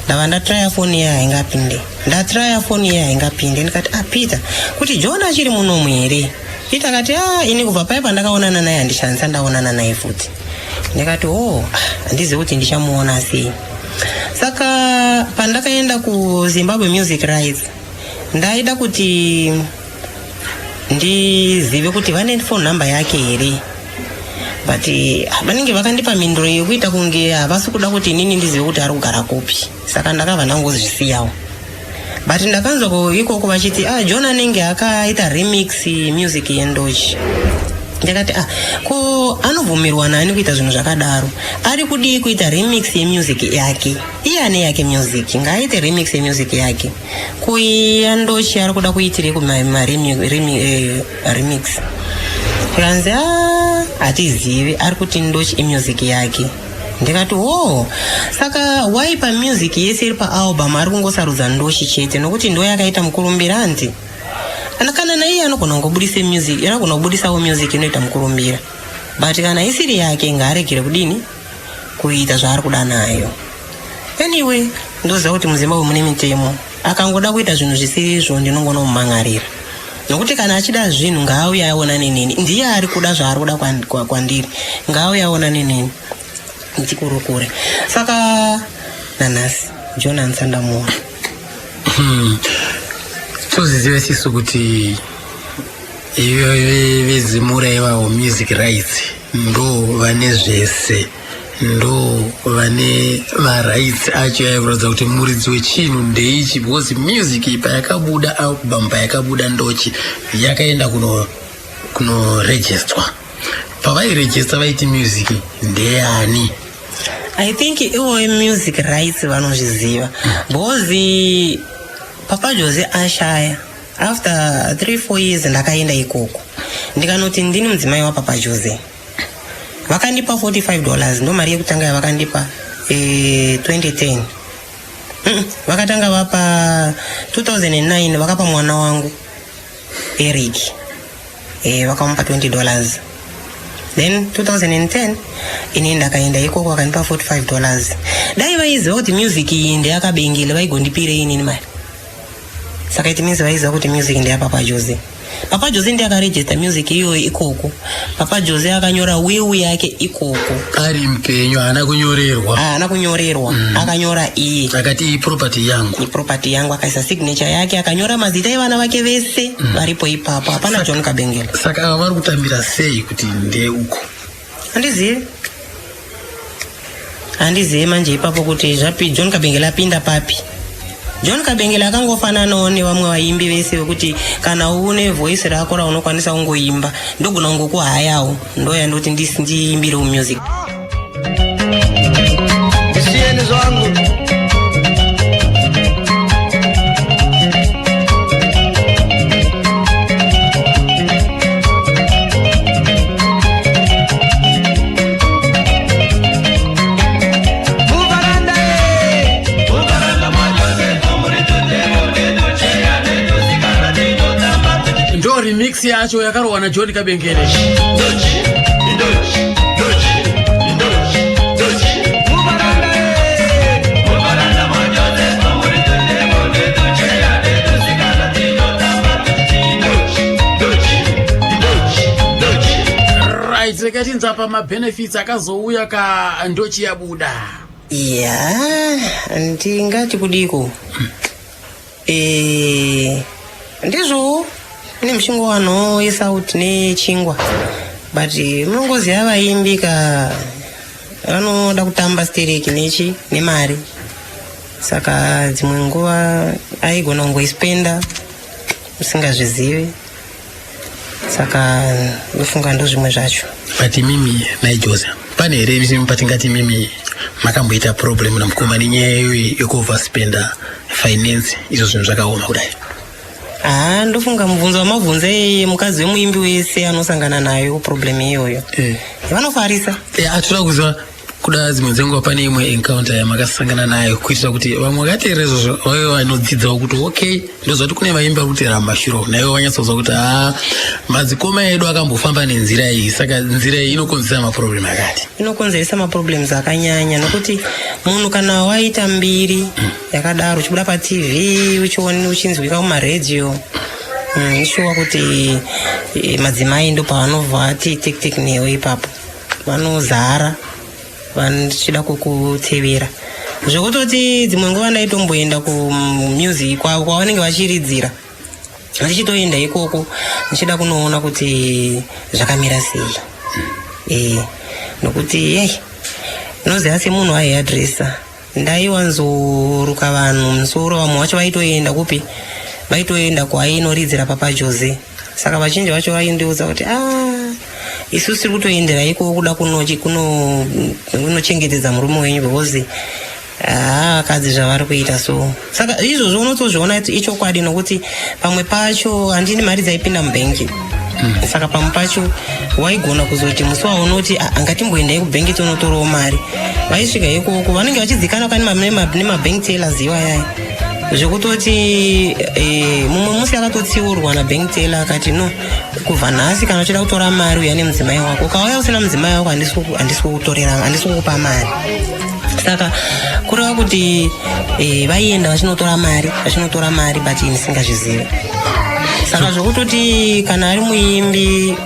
Ndava ndatraya, foni iyaya haingapinde. Ndatraya, foni iyaya haingapinde. Ndikati, "Ah, Peter, kuti John achiri munomu here?" Peter akati, "Ah, ini kubva paya pandakaonana naye handishandisa ndaonana naye futi." Ndikati, "Oh, ah, handizivi kuti ndichamuona sei." Saka pandakaenda kuZimbabwe Music Rights, ndaida kuti ndizive kuti vane phone number yake here. But vanenge vakandipa mhinduro yekuita kunge havasi kuda kuti inini ndizive kuti ari kugara kupi, saka ndakabva ndangozvisiyawo. But ndakanzwa ikoko vachiti, ah, John anenge akaita remix music yeNdochi. Ndakati, ah, ko anobvumirwa nani kuita zvinhu zvakadaro? Ari kudii kuita remix yemusic yake? Iye ane yake music, ngaaite remix yemusic yake. Kuiya Ndochi ari kuda kuitirei kumaremix? Kanzi, a, hatizivi, ari kuti Ndochi imusic yake. Ndikati, ho, saka why pamusic yese iri paalbum ari kungosarudza Ndochi chete? Nokuti ndo yakaita mukurumbira anti kana naiye anogona kungobudisa music, anogona kubudisawo music inoita mukurumbira, but kana isiri yake ngaaregere kudini kuita zvaari kuda nayo. Anyway, ndoziva kuti muZimbabwe mune mitemo. Akangoda kuita zvinhu zvisiri izvo, ndinongonomumangarira, nokuti kana achida zvinhu ngaauye aonane neni. Ndiye ari kuda zvaari kuda kwandiri, ngaauye aonane neni ndikurukure. Saka nanhasi John handisandamuona. Toziziva sisu kuti veZIMURA ivavo music rights ndo vane zvese, ndo vane marights acho yaikuratidza kuti muridzi wechinhu ndeichi, because music iyi payakabuda, album payakabuda, Ndochi yakaenda kunoregisterwa. Pavairejista vaiti music ndeyani? I think ivo music rights vanozviziva, because Papa Jose ashaya, after 3 4 years ndakaenda ikoko ndikanoti ndini mudzimai waPapa Jose. Vakandipa $45, ndo mari yekutanga yavakandipa, 2010. Vakatanga vapa 2009, vakapa mwana wangu Eric, vakamupa $20. Then 2010 ini ndakaenda ikoko, vakandipa $45. Dai vaiziva kuti music iyi ndeyakabengele, vaigondipirei inini mari? Saka it means vaiziva kuti music ndeyaPapa Jose. Papa Jose ndiye akarejista music iyoyo ikoko. Papa Jose akanyora will yake ikoko. Ari mupenyu, haana kunyorerwa? Haana kunyorerwa. Akanyora iye. Akati iyi property yangu. Iproperty yangu, akaisa signature yake, akanyora mazita evana vake vese varipo ipapo. Hapana John Kabengele. Saka ava vari kutambira sei kuti ndeuko? Handizivi, handizivi manje ipapo kuti zvapi, John Kabengele apinda papi. John Kabengele akangofananawo nevamwe vaimbi vese vekuti kana une voice rako raunokwanisa kungoimba, ndogona kungokuhayawo, ndoyandoti ndiimbirewo music. Ndisiyeni zvangu. Muvaranda e, muvaranda mwaJoseph muri tutemo netucheya netusikana tinotamba. Ndo remix yacho yakarohwa naJohn Kabengele. Ndochi, ndochi, ndochi, ndochi, ndochi. Muvaranda e, muvaranda mwaJoseph muri tutemo netucheya netusikana tinotamba ndochi, ndochi, ndochi, ndochi. Right, rekatinzwa pamabenefits akazouya ka Ndochi yabuda. Ya, ndingati kudiko, ndizvo ne muchingowanawo yesauti nechingwa, but munongoziva vaimbi ka, vanoda kutamba stereki nechi nemari. Saka dzimwe nguva aigona kungoispenda usingazvizivi. Saka ndofunga ndo zvimwe zvacho. But mimi naiJose, pane here imi patingati mimi makamboita problem namukoma nenyaya iyoyi yekuoverspenda finance, izvo zvinhu zvakaoma kudai? Haa, ndofunga mubvunzo wamabvunza iyeye, mukadzi wemuimbi wese anosangana nayo problem iyoyo. Vanofarisa. Atoda kuziva kuda dzimwe dzenguva pane imwe encounter yamakasangana nayo, kuitira kuti vamwe vakateerera izvozvo vave vanodzidzawo kuti okay, ndozva kuti kune vaimbi vari kuteera mumashure, naivo vanyatsozwa kuti haa, madzikoma edu akambofamba nenzira iyi, saka nzira iyi inokonzesa maproblem akati. Inokonzeresa maproblems akanyanya, nokuti munhu kana waita mbiri yakadaro, uchibuda paTV, uchinzwika mumaredhiyo, ishuwa kuti madzimai ndo pavanobva ati tik tik newe ipapo, vanozara vachida kukutevera, zvekutoti dzimwe nguva ndaitomboenda kumusic kwavo kwavanenge vachiridzira, ndichitoenda ikoko ndichida kunoona kuti zvakamira sei. E, nokuti yei unoziva semunhu aihadresa ndaiwanzoruka vanhu musoro, vamwe vacho vaitoenda kupi, vaitoenda kwainoridzira Papa Jose. Saka vazhinji vacho vaindiudza kuti a ah, isusu tiri kutoendera ikoko kuda kunochengetedza murume wenyu because haa vakadzi zvavari kuita. So saka izvozvo unotozviona ichokwadi, nokuti pamwe pacho handini mari dzaipinda mubhengi. Saka pamwe pacho waigona kuzoti musi waunoti, "Ah, ngatimboendai kubhengi tonotorawo mari," vaisvika ikoko vanenge vachizikanwa kani nemabank tellers iwayaya, zvekutoti mumwe musi akatotsiurwa nabank teller akati, "No, kubva nhasi kana uchida kutora mari uya nemudzimai wako. Ukauya usina mudzimai wako handisi kukutorera, handisi kukupa mari." Saka kureva kuti vaienda vachinotora mari, vachinotora mari, but ini singazvizivi. Saka zvokutoti kana ari muimbi,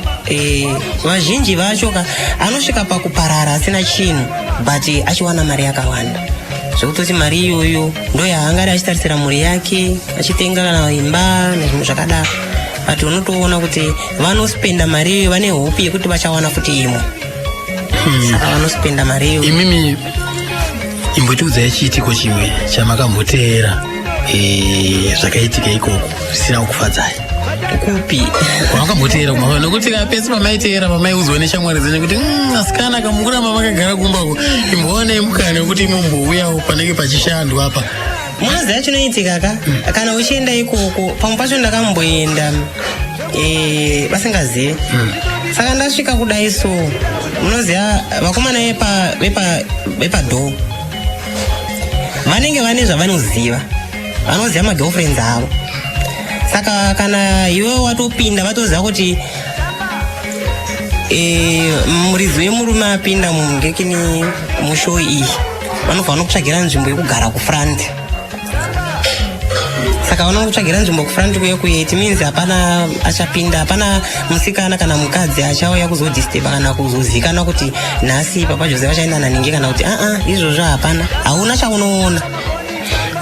vazhinji vacho ka anosvika pakuparara asina chinhu, but achiwana mari yakawanda, zvekutoti mari iyoyo ndo yaangari achitarisira mhuri yake, achitenga kana imba nezvimwe zvakadaro. But unotoona kuti vanospenda mari iyoyo vane hope yekuti vachawana futi imwe. Saka vanospenda mari iyoyo. Imimi imbotiudzai chiitiko chimwe chamakamboteera, zvakaitika ikoko zvisina kukufadzai. Kupi? Kwamakamboteera kumafana, nekuti kapesi pamaiteera, pamaiudzwa neshamwari dzenyu kuti, asikana kamukuramba makagara kumbako, imboonai mukana wekuti imombouyawo panenge pachishandwa apa." Munoziva chinoitika ka, kana uchienda ikoko, pamwe pacho ndakamboenda vasingazivi. Saka ndasvika kudai so, munoziva vakomana vepadhoo vanenge vane zvavanoziva, vanoziva magirlfriends avo. Saka kana iwe watopinda, vatoziva kuti muridzi wemurume apinda mungekini mushow iyi, vanobva vanokutsvagira nzvimbo yekugara kufront. Saka vanokutsvagira nzvimbo kufront kuye kuye, it means hapana achapinda, hapana musikana kana mukadzi achauya kuzodisturba kana kuzozikanwa kuti nhasi Papa Jose vachaenda naningi kana kuti aa. Izvozvo hapana, hauna chaunoona.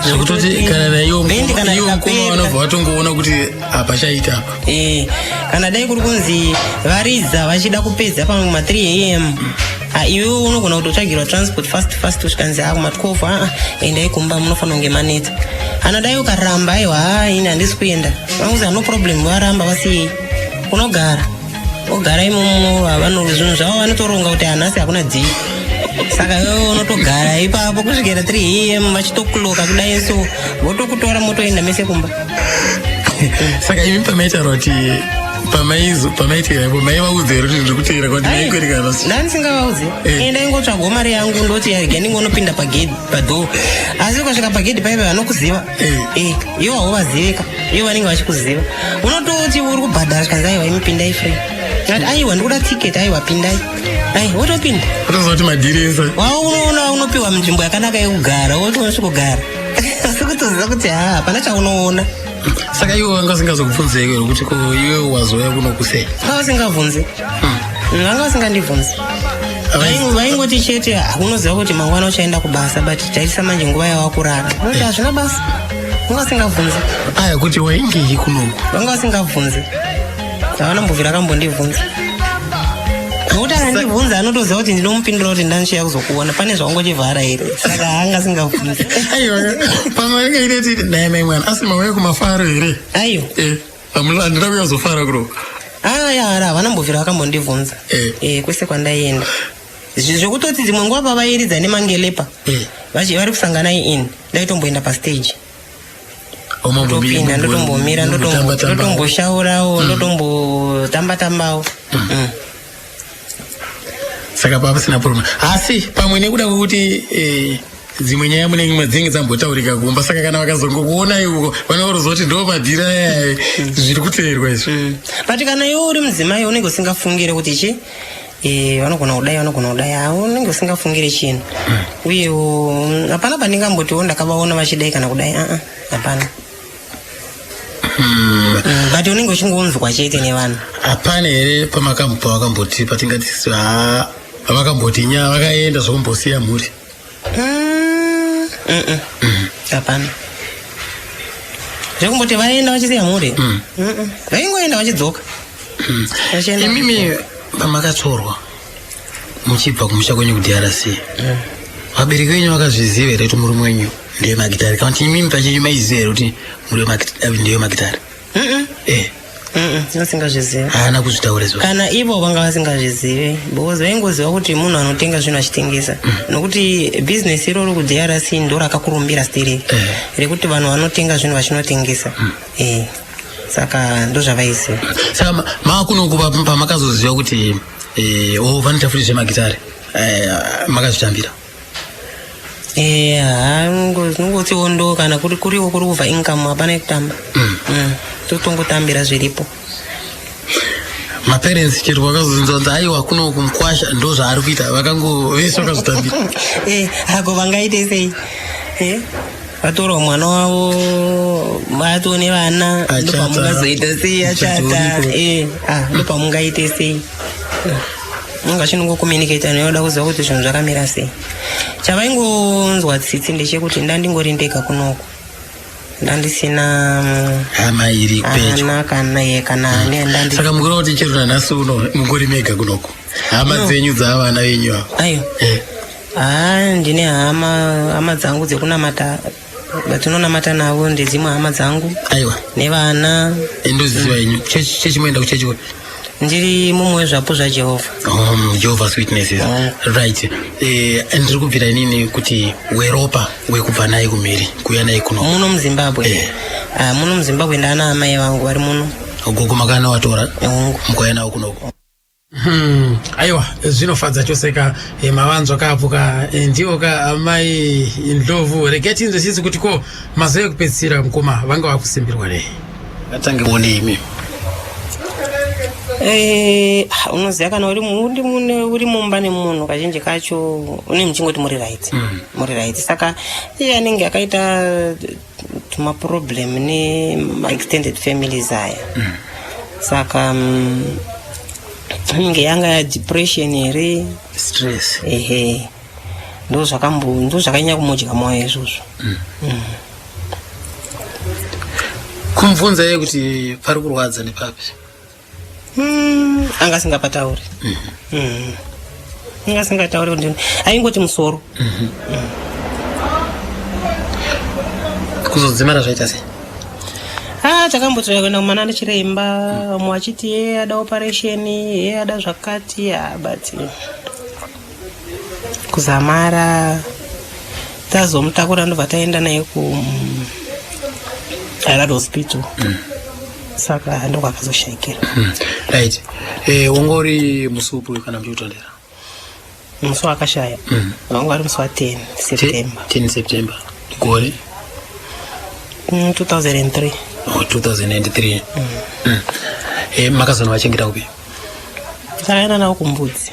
Zvekutoti kana naiwo Bhendi kana iwo mukoma rikapera. vanobva vatongoona kuti hapachaita apa. Kana dai kuri kunzi varidza vachida kupedza pamwe kuma 3 a.m., ah, iwewe unogona kutotsvagirwa transport fast fast kusvikanzi a kuma 12, aa, endai kumba, munofanira kunge maneta. Ana dai ukaramba, aiwa, ha, ini handisi kuenda, vanguzi no problem, varamba vasiyei, unogara, ogara imomo. Zvinhu zvavo vanotoronga kuti hanhasi hakuna dhii. Saka iwewe unotogara ipapo kusvikira 3 a.m., vachitokloka kudai so, votokutora motoenda mese kumba. Saka imi pamaitaura kuti pamaiteera ipo, maivaudza here kuti ndiri kuteera kwati maikwerekana? Ndandisingavaudzi. Ndaingotsvagawo mari yangu, ndoti rega ndingonopinda pagedhi, padhoo. Asi ukasvika pagedhi paive vanokuziva. Iwo hauvazivika, ivo vanenge vachikuziva. Unototi uri kubhadhara, zvikanzi, "Aiwa, imi pindai free." Ati, "Aiwa, ndikuda ticket." "Aiwa, pindai." Ai, wotopinda. Utoziva kuti madhiri ese. Wao unoona unopiwa nzvimbo yakanaka yekugara, wotonosvikogara, asi kutoziva kuti ha, hapana chaunoona. Saka iwe vanga usingazokubvunzei here kuti ko iwe wazouya kuno kusei? Vanga vasingabvunzi. Vanga vasingandibvunzi. Vaingoti chete, "Ah, unoziva kuti mangwana uchaenda kubasa, but taitisa manje nguva yawakurara." Unoti hazvina basa. Vanga vasingabvunzi. Aya kuti waingei kunoku? Vanga vasingabvunzi, havana mbovira akambondibvunza, nokuti akandibvunza anotoziva kuti ndinomupindura kuti ndandichiya kuzokuona, pane zvaungochivhara here? Saka haanga asingabvunzi. Aiwa, pamwe vanenge ineti naye mai mwana, asi mauya kumafaro here? Aiwa. Handina kuya kuzofara kuno. Aya, havana mbovira vakambondibvunza. Kwese kwandaienda, zvekutoti dzimwe nguva pavairidza nemangelepa vari kusangana in, ndaitomboenda pastage, ndopinda, ndotombomira, ndotomboshaurawo, ndotombotamba-tambawo. Saka papasina problem, asi pamwe nekuda kwekuti dzimwe nyaya munenge dzinenge dzambotaurika kumba, saka kana vakazongokuonai uko vanoroziva kuti ndo madhira aya zviri kuteerwa izvi. But kana iwe uri mudzimai, unenge usingafungire kuti chi vanogona kudai, vanogona kudai. Ha, unenge usingafungire chinhu. Uyewo hapana pandingambotiwo ndakavaona vachidai kana kudai. Aa, hapana. But unenge uchingonzwa chete nevanhu. Hapana here pamakambopa vakamboti patingati ha, vakamboti nya vakaenda zvokumbosiya mhuri? Hapana zvekumboti vaenda vachisiya mhuri. Vaingoenda vachidzoka. Vachienda. Imimi pamakatsorwa Muchibva kumusha kwenyu kuDRC, vabereki venyu vakazviziva here kuti murume wenyu ndiwe magitari, kana kuti imimi pachenyu maiziva here kuti murume ndiwe magitari? Vasingazvizivi. Haana kuzvitaura izvozvo? Kana ivo vanga vasingazvizivi, because vaingoziva kuti munhu anotenga zvinhu achitengesa, nokuti bhizinesi iroro kuDRC ndo rakakurumbira stereki, rekuti vanhu vanotenga zvinhu vachinotengesa. Saka ndo zvavaiziva. Saka maakunoku pamakazoziva kuti o vanoita futi zvemagitari, makazvitambira? Ha, nongotiwo ndo kana kuri kuriwo kuri kubva income, hapana yekutamba. Totongotambira zviripo. Maparents chero vakazonzwa kuti aiwa, kunoku mukwasha ndo zvaari kuita, vakango vese vakazvitambira? Ako vangaite sei? Vatorwa mwana wavo, vatoo nevana. Achata. Ndopamungazoita sei? Achata. Muchato. Ndopamungaite sei? Unga chinongokomunicata neoda kuziva kuti zvinhu zvakamira sei. Chavaingonzwa tsitsi ndechekuti ndandingori ndega kunoku, ndandisina hama iri pedyo. Hana kana ye kana ne. Saka mukureva kuti chero nanhasi uno mungori mega kunoku, hama No. dzenyu dzaavana venyu ava? Ayo. Ha, ndine hama, hama dzangu dzekunamata, vatinonamata navo, ndedzimwe hama dzangu. Aiwa. Nevana. Ndoziva yenyu chechi. Chechi moenda kuchechi kupi? Ndiri mumwe wezvapupu zvaJehovha. Oh, Jehovah's Witnesses. Right. Ndiri kubvira inini kuti weropa wekubva naye kumhiri kuuya naye kuno? Muno muZimbabwe? Eh. Ah, muno muZimbabwe ndaana amai vangu vari muno. Gogo makana watora? Hongu. Mukauya nawo kunoko? Aiwa, zvinofadza chose ka. Mavanzwa kapo ka. Ndiwo ka amai Ndlovu. Regai tinzwe chisi kuti ko mazuva ekupedzisira mukoma vanga vakusimbirwa nei. Atange kuone imi. Ah, unoziva kana uri uri mumba nemunhu, kazhinji kacho une muchingoti muri right, muri right. Saka iye anenge akaita tumaproblem nemaextended families aya. Saka inenge yanga yadepression here? Stress. Ehe, ndo zvakanyanya kumudya mwoyo izvozvo. Kumubvunza iye kuti pari kurwadza nepapi? Anga asingapatauri. Anga asingatauri kuti aingoti musoro. Kuzodzimara zvaita sei? Ah, takambotoya kuenda kumana chiremba, vamwe vachiti ye ada operation, ye ada zvakati. Ah, but kuzamara tazomutakura, ndobva taenda naye ku Harare Hospital. Saka ndokwakazoshayikira. Right. Wanga uri musi upi kana muchiutondera? Musi wakashaya vanga vari musi wa10 September. 10 September, gore? 2003. Oh, 2003. Makazona vachengeta kupi? Takaenda navo kuMbudzi.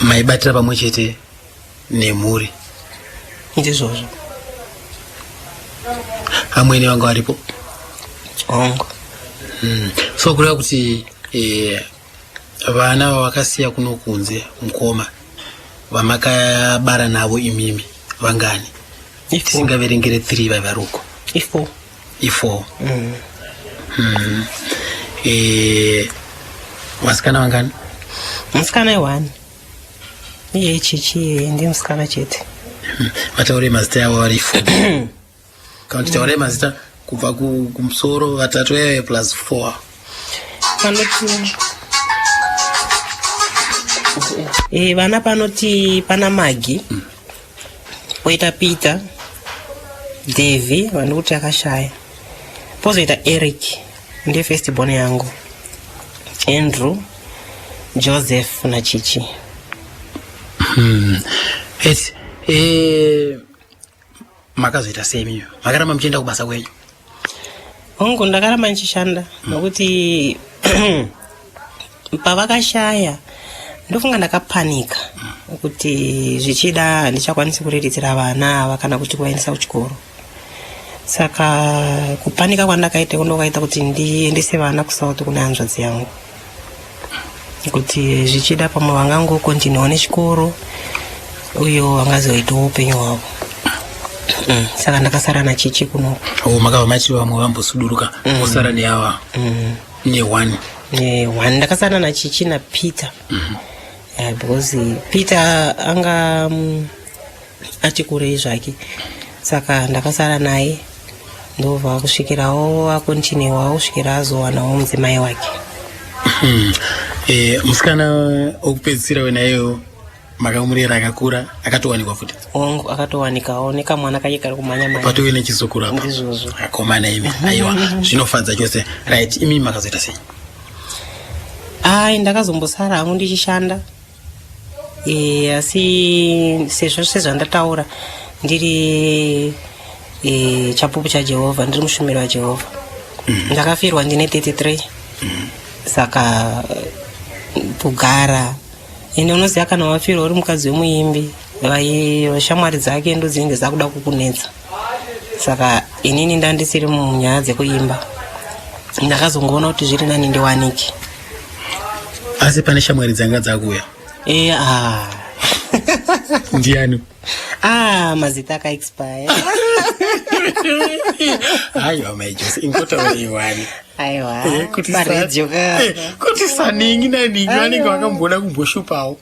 Maibatira pamwe chete nemhuri? Ndizvozvo. Amwene vanga varipo? Hongu. So kureva kuti vana vavakasiya kuno kunze, mukoma, vamakabara navo imimi vangani, tisingaverengere 3 vaivaruko? I4. I4. Vasikana vangani? Musikana i1, iye Chichi, iye ndiye musikana chete. Vataurei mazita yavo vari 4, kana kuti taurai mazita kubva kumusoro, vatatu vaive plus 4. Panoti vana, panoti pana Magi, poita Peter, Devi vandikuti akashaya, pozoita Eric, ndiye first born yangu, Andrew, Joseph naChichi. Eti makazoita sei minyo? Makaramba muchienda kubasa kwenyu? Hongu, ndakaramba ndichishanda, nokuti pavakashaya ndofunga ndakapanika kuti zvichida handichakwanisi kuriritira vana ava kana kuti kuvaendesa kuchikoro. Saka kupanika kwandakaita kundokaita kuti ndiendese vana kuSouth kune hanzvadzi yangu, kuti zvichida pamwe vangangokontinuwa nechikoro uyo vangazoitawo upenyu hwavo. Saka ndakasara naChichi kuno. O, makabva mati vamwe vambosuduruka, mosara neava ne1? One ndakasara nachichi napeter. Because Peter anga ati kurei zvake, saka ndakasara naye ndobva kusvikirawo akontinewawo kusvikira azowanawo mudzimai wake. Musikana wokupedzisira wenayewo makamurera akakura, akatowanikwa futi? Ongu, akatowanikawo nekamwana kake kari kumhanya mhanya. Patove nechizukuru apa. Ndizvozvo. Akomana imi, aiwa, zvinofadza chose. Right, imi makazoita sei? Ai, ndakazombosara hangu ndichishanda. Asi sezvo sezvandataura ndiri chapupu chaJehovha, ndiri mushumiri waJehovha. Ndakafirwa ndine 33, saka kugara ende unoziva kana wafirwa uri mukadzi wemuimbi, shamwari dzake ndo dzinenge dzakuda kukunetsa. Saka inini ndandisiri munyaya dzekuimba, ndakazongoona kuti zviri nani ndiwanike. Asi pane shamwari dzanga dzakuuya? Ah. Ndiani? Ah, mazita akaexpire. Aiwa, maijose, ingotauraiwani. Aiwa. Kuti paredio ka. Kuti saningi naningi vanenge vakamboda kumboshupawo.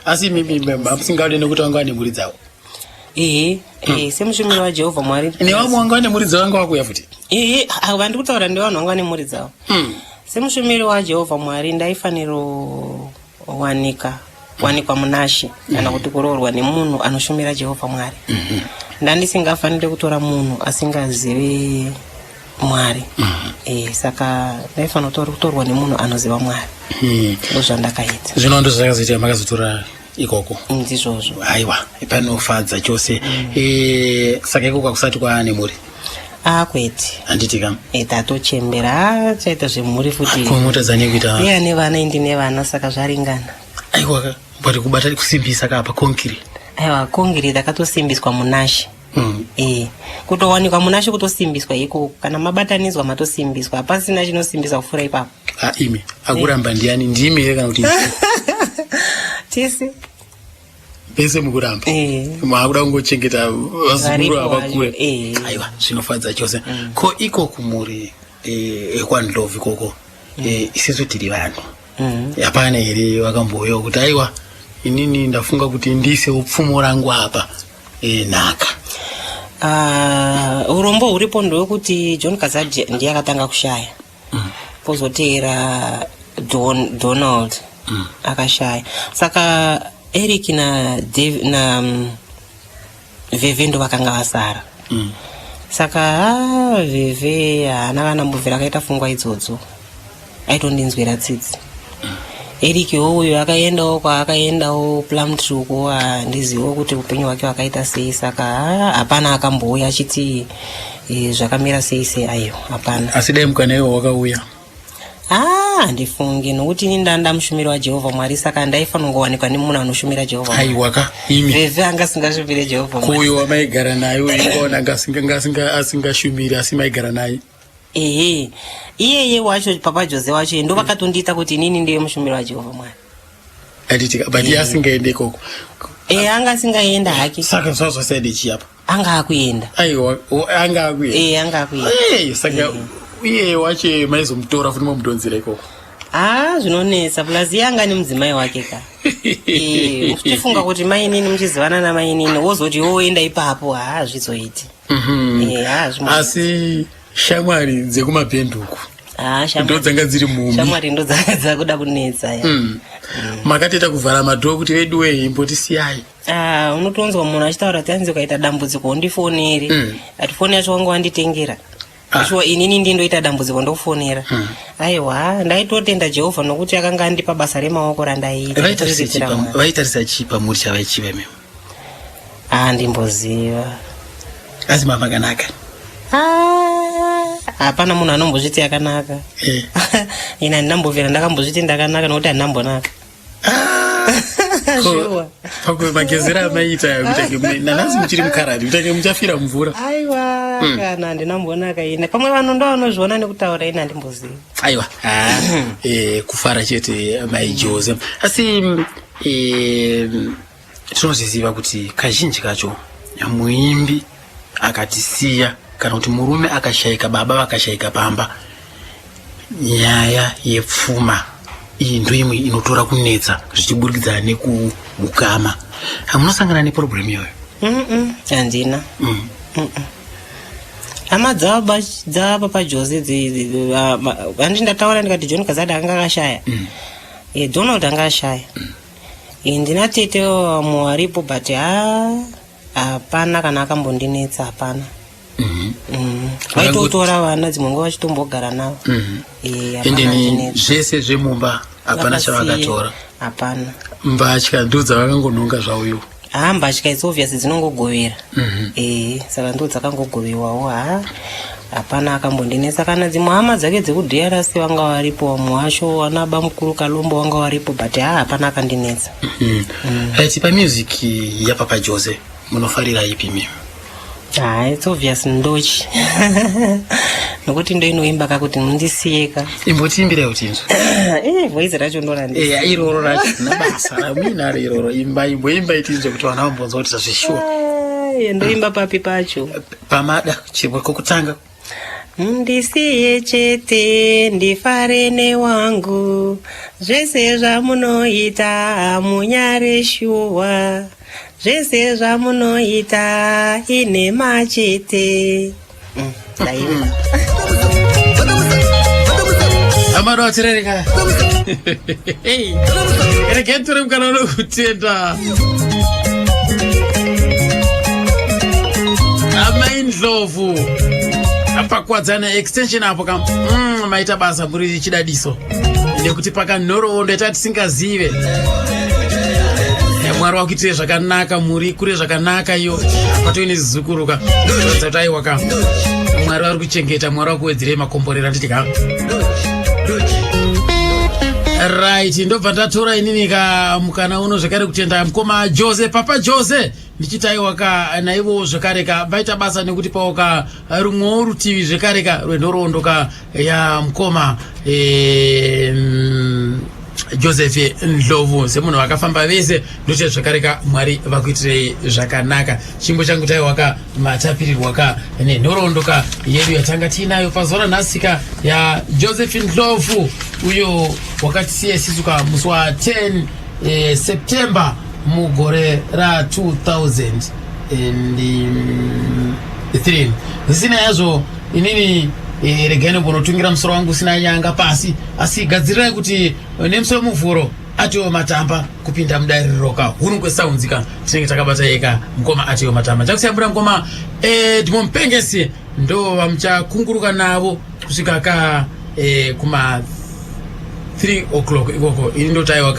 Asi imimi musingade nekuti vanga vane mhuri dzavo? Ehe, semushumiri waJehovha Mwari. Nevamwe vanga vane mhuri dzavo vanga vakuuya futi? Ehe, vandiri kutaura ndevanhu vanga vane mhuri dzavo. Semushumiri waJehovha Mwari ndaifaniro wanika wanikwa munashe kana kuti kuroorwa nemunhu anoshumira Jehovha Mwari. Ndandisingafaniri kutora munhu asingazivi Mwari. Saka ndaifanira kutorwa nemunhu anoziva Mwari. Ndozvandakaita. Zvino ndo zvakazoita makazotora ikoko? Ndizvozvo. Aiwa, panofadza chose. Saka ikoko hakusati kwaane mhuri? Ah, kwete. Handiti kam? Tatochembera, chaita zvemhuri futi. Komotadzane kuita? Iye ane vana, indine vana, saka zvaringana. Aiwa, but kubata kusimbisa kapa concrete. Aiwa, concrete takatosimbiswa munashe. Kutowanikwa munashe kutosimbiswa ikoko. Kana mabatanidzwa matosimbiswa, hapasina chinosimbisa kupfuura ipapo. Ah, imi akuramba ndiani? Ndimi here kana kuti Tese. Pese mukuramba? Maakuda kungochengeta vazukuru Varipo avakure? vacho. Aiwa, zvinofadza chose. Ko iko kumuri ekwaNdlovu ikoko, isusu tiri vanhu, hapana here vakambouyawo kuti aiwa, inini ndafunga kuti ndiisewo pfumo rangu apa, nhaka? Ah, urombo huripo ndewekuti John Kazadi ndiye akatanga kushaya, pozoteera Donald akashaya, saka Eric na Dave, na Veve ndo vakanga vasara. Saka Veve haana kana mbobvira akaita pfungwa idzodzo, aitondinzwira tsitsi. Eric uyu akaendawo kwaakaendawo Plumtree uko, handizivo kuti upenyu hwake hwakaita sei. Saka hapana akambouya achiti zvakamira sei sei, aiwa, hapana. Asi dai mukana iwo wakauya? Ah, handifungi, nokuti ini ndanda mushumiri waJehovha Mwari, saka ndaifanira kungowanikwa nemunhu anoshumira Jehovha Mwari. Aiwa ka imi. Veve anga asingashumire Jehovha Mwari. Kuyo wamaigara naye uyu anga asingashumiri, asi maigara naye? Ehe, iyeye wacho, Papa Jose wacho, ndo vakatondiita kuti inini ndive mushumiri waJehovha Mwari. Handiti, but iye asingaende ikoko? E, anga asingaenda hake. Saka zvazvasaende chii apa? Anga akuenda. Aiwa, anga akuenda? E, anga akuenda. Saka iye wacho maizomutora futi momudhonzera ikoko? Ah, zvinonetsa, plus iye anga nemudzimai wake ka. Uchifunga kuti mainini muchizivana namainini, wozoti woenda ipapo, ha, zvizoiti. Asi shamwari dzekumabhenduku Ah, ndo dzanga dziri mumi? Shamwari ndo dzanga dzakuda kunetsa ya. Makatoita kuvhara madhoo kuti veduwe, imbotisiyai? Ah, unotonzwa munhu achitaura kuti anzi ukaita dambudziko undifoneri. Ati foni yacho wanga wanditengera. Shuwa, inini ndindoita dambudziko ndokufonera? Aiwa, ndaitotenda Jehovha nokuti akanga andipa basa remaoko randaiita. Kuriritira Mwari. Vaitarisa chii pamuri chavaichiva imimi? Ah, ndimboziva. Asi mamakanaka? Ah, hapana munhu anombozviti akanaka. Ini handinambobvira ndakambozviti ndakanaka, nokuti handinambonaka. Shuwa. Pakwe magezera amaita kuita nanhasi muchiri mukaradi, kuita muchafira mumvura. Aiwa, kana handinambonaka ini. Pamwe vanhu ndo vanozviona nekutaura, ini handimboziva. Aiwa, kufara chete, mai Jose. Asi tinozviziva kuti kazhinji kacho muimbi akatisiya kana kuti murume akashayika, baba vakashayika pamba. Nyaya yepfuma iyi ndoimwe inotora kunetsa zvichiburikidza nekuukama. Hamunosangana neproblem iyoyo? Handina. Hama dzababa dzapapa Jose, handi ndataura ndikati John Kazadi anga akashaya. Donald anga ashaya. Ndina tete vamwe varipo, but ha, hapana kana akambondinetsa, hapana. Vaitotora vana, dzimwe nguva vachitombogara navo. Hapana Endeni andinetsa. Zvese zvemumba hapana Vakasiya. chavakatora? Hapana. Mbatya ndo dzavakangonhonga zvauyo? Ha, mbatya it's obvious dzinongogovera. Saka ndo dzakangogovewawo. Ha, hapana akambondinetsa. Kana dzimwe hama dzake dzekuDRC vanga varipo, vamwe vacho vana bamukuru Kalombo vanga varipo, but ha, hapana akandinetsa. Right, pamusic yaPapa Jose munofarira ipi mimi? Ha, it's obvious ndochi, nokuti ndo inoimba kakuti mundisiyeka. Imbotiimbirai kuti inzwa. Voice racho ndorandi. Eya, iroro racho nabasa ramuinaro iroro. Imba, imboimba itinzwe kuti vanhu vambonzwa kuti zvazvishuwa. Ndoimba papi pacho? Pamada chimwe kokutanga. Mundisiye chete ndifare newangu, zvese zvamunoita hamunyare shuwa, zvese zvamunoita inhema chete. Ndaimba. Amado atirereka, regai tore mukana unokutenda amai Ndlovu paKwadzana Extension apo ka. Maita basa, muri chidadiso nekuti pakanhoroondo yata tisingazive. Mwari wakuitire zvakanaka, muri kure zvakanaka iyo patoine zizukuruka ratidza kuti aiwa ka, Mwari vari kuchengeta, Mwari wakuwedzerei makomborero, anditi ka? Right, ndobva ndatora inini ka mukana uno zvekare kutenda mukoma Jose, Papa Jose, ndichiti aiwa ka, naivowo zvekare ka vaita basa nekuti pawo ka rumwewo rutivi zvekare ka rwenhoroondo ka ya mukoma Joseph Ndlovu semunhu vakafamba vese. Ndochita zvekare ka, Mwari vakuitirei zvakanaka. Chimbo changu taiwaka matapirirwa ka nenhoroondo ka yedu yatanga tiinayo pazuva ranhasi ka ya Joseph Ndlovu, uyo wakatisiya isisu ka musi wa10 September mugore ra2003. Zvisina yazvo, inini regai nombonotungira musoro wangu usina nyanga pasi, asi gadzirirai kuti nemusi weMuvhuro atiwo matamba kupinda mudariro ka Hurungwe Sounds ka tinenge takabata yeka mukoma atiwo matamba. Chakusiyambura mukoma Edmond Mpengesi ndo vamuchakunguruka navo kusvika ka kuma 3 o'clock ikoko. Ini ndotaiwa.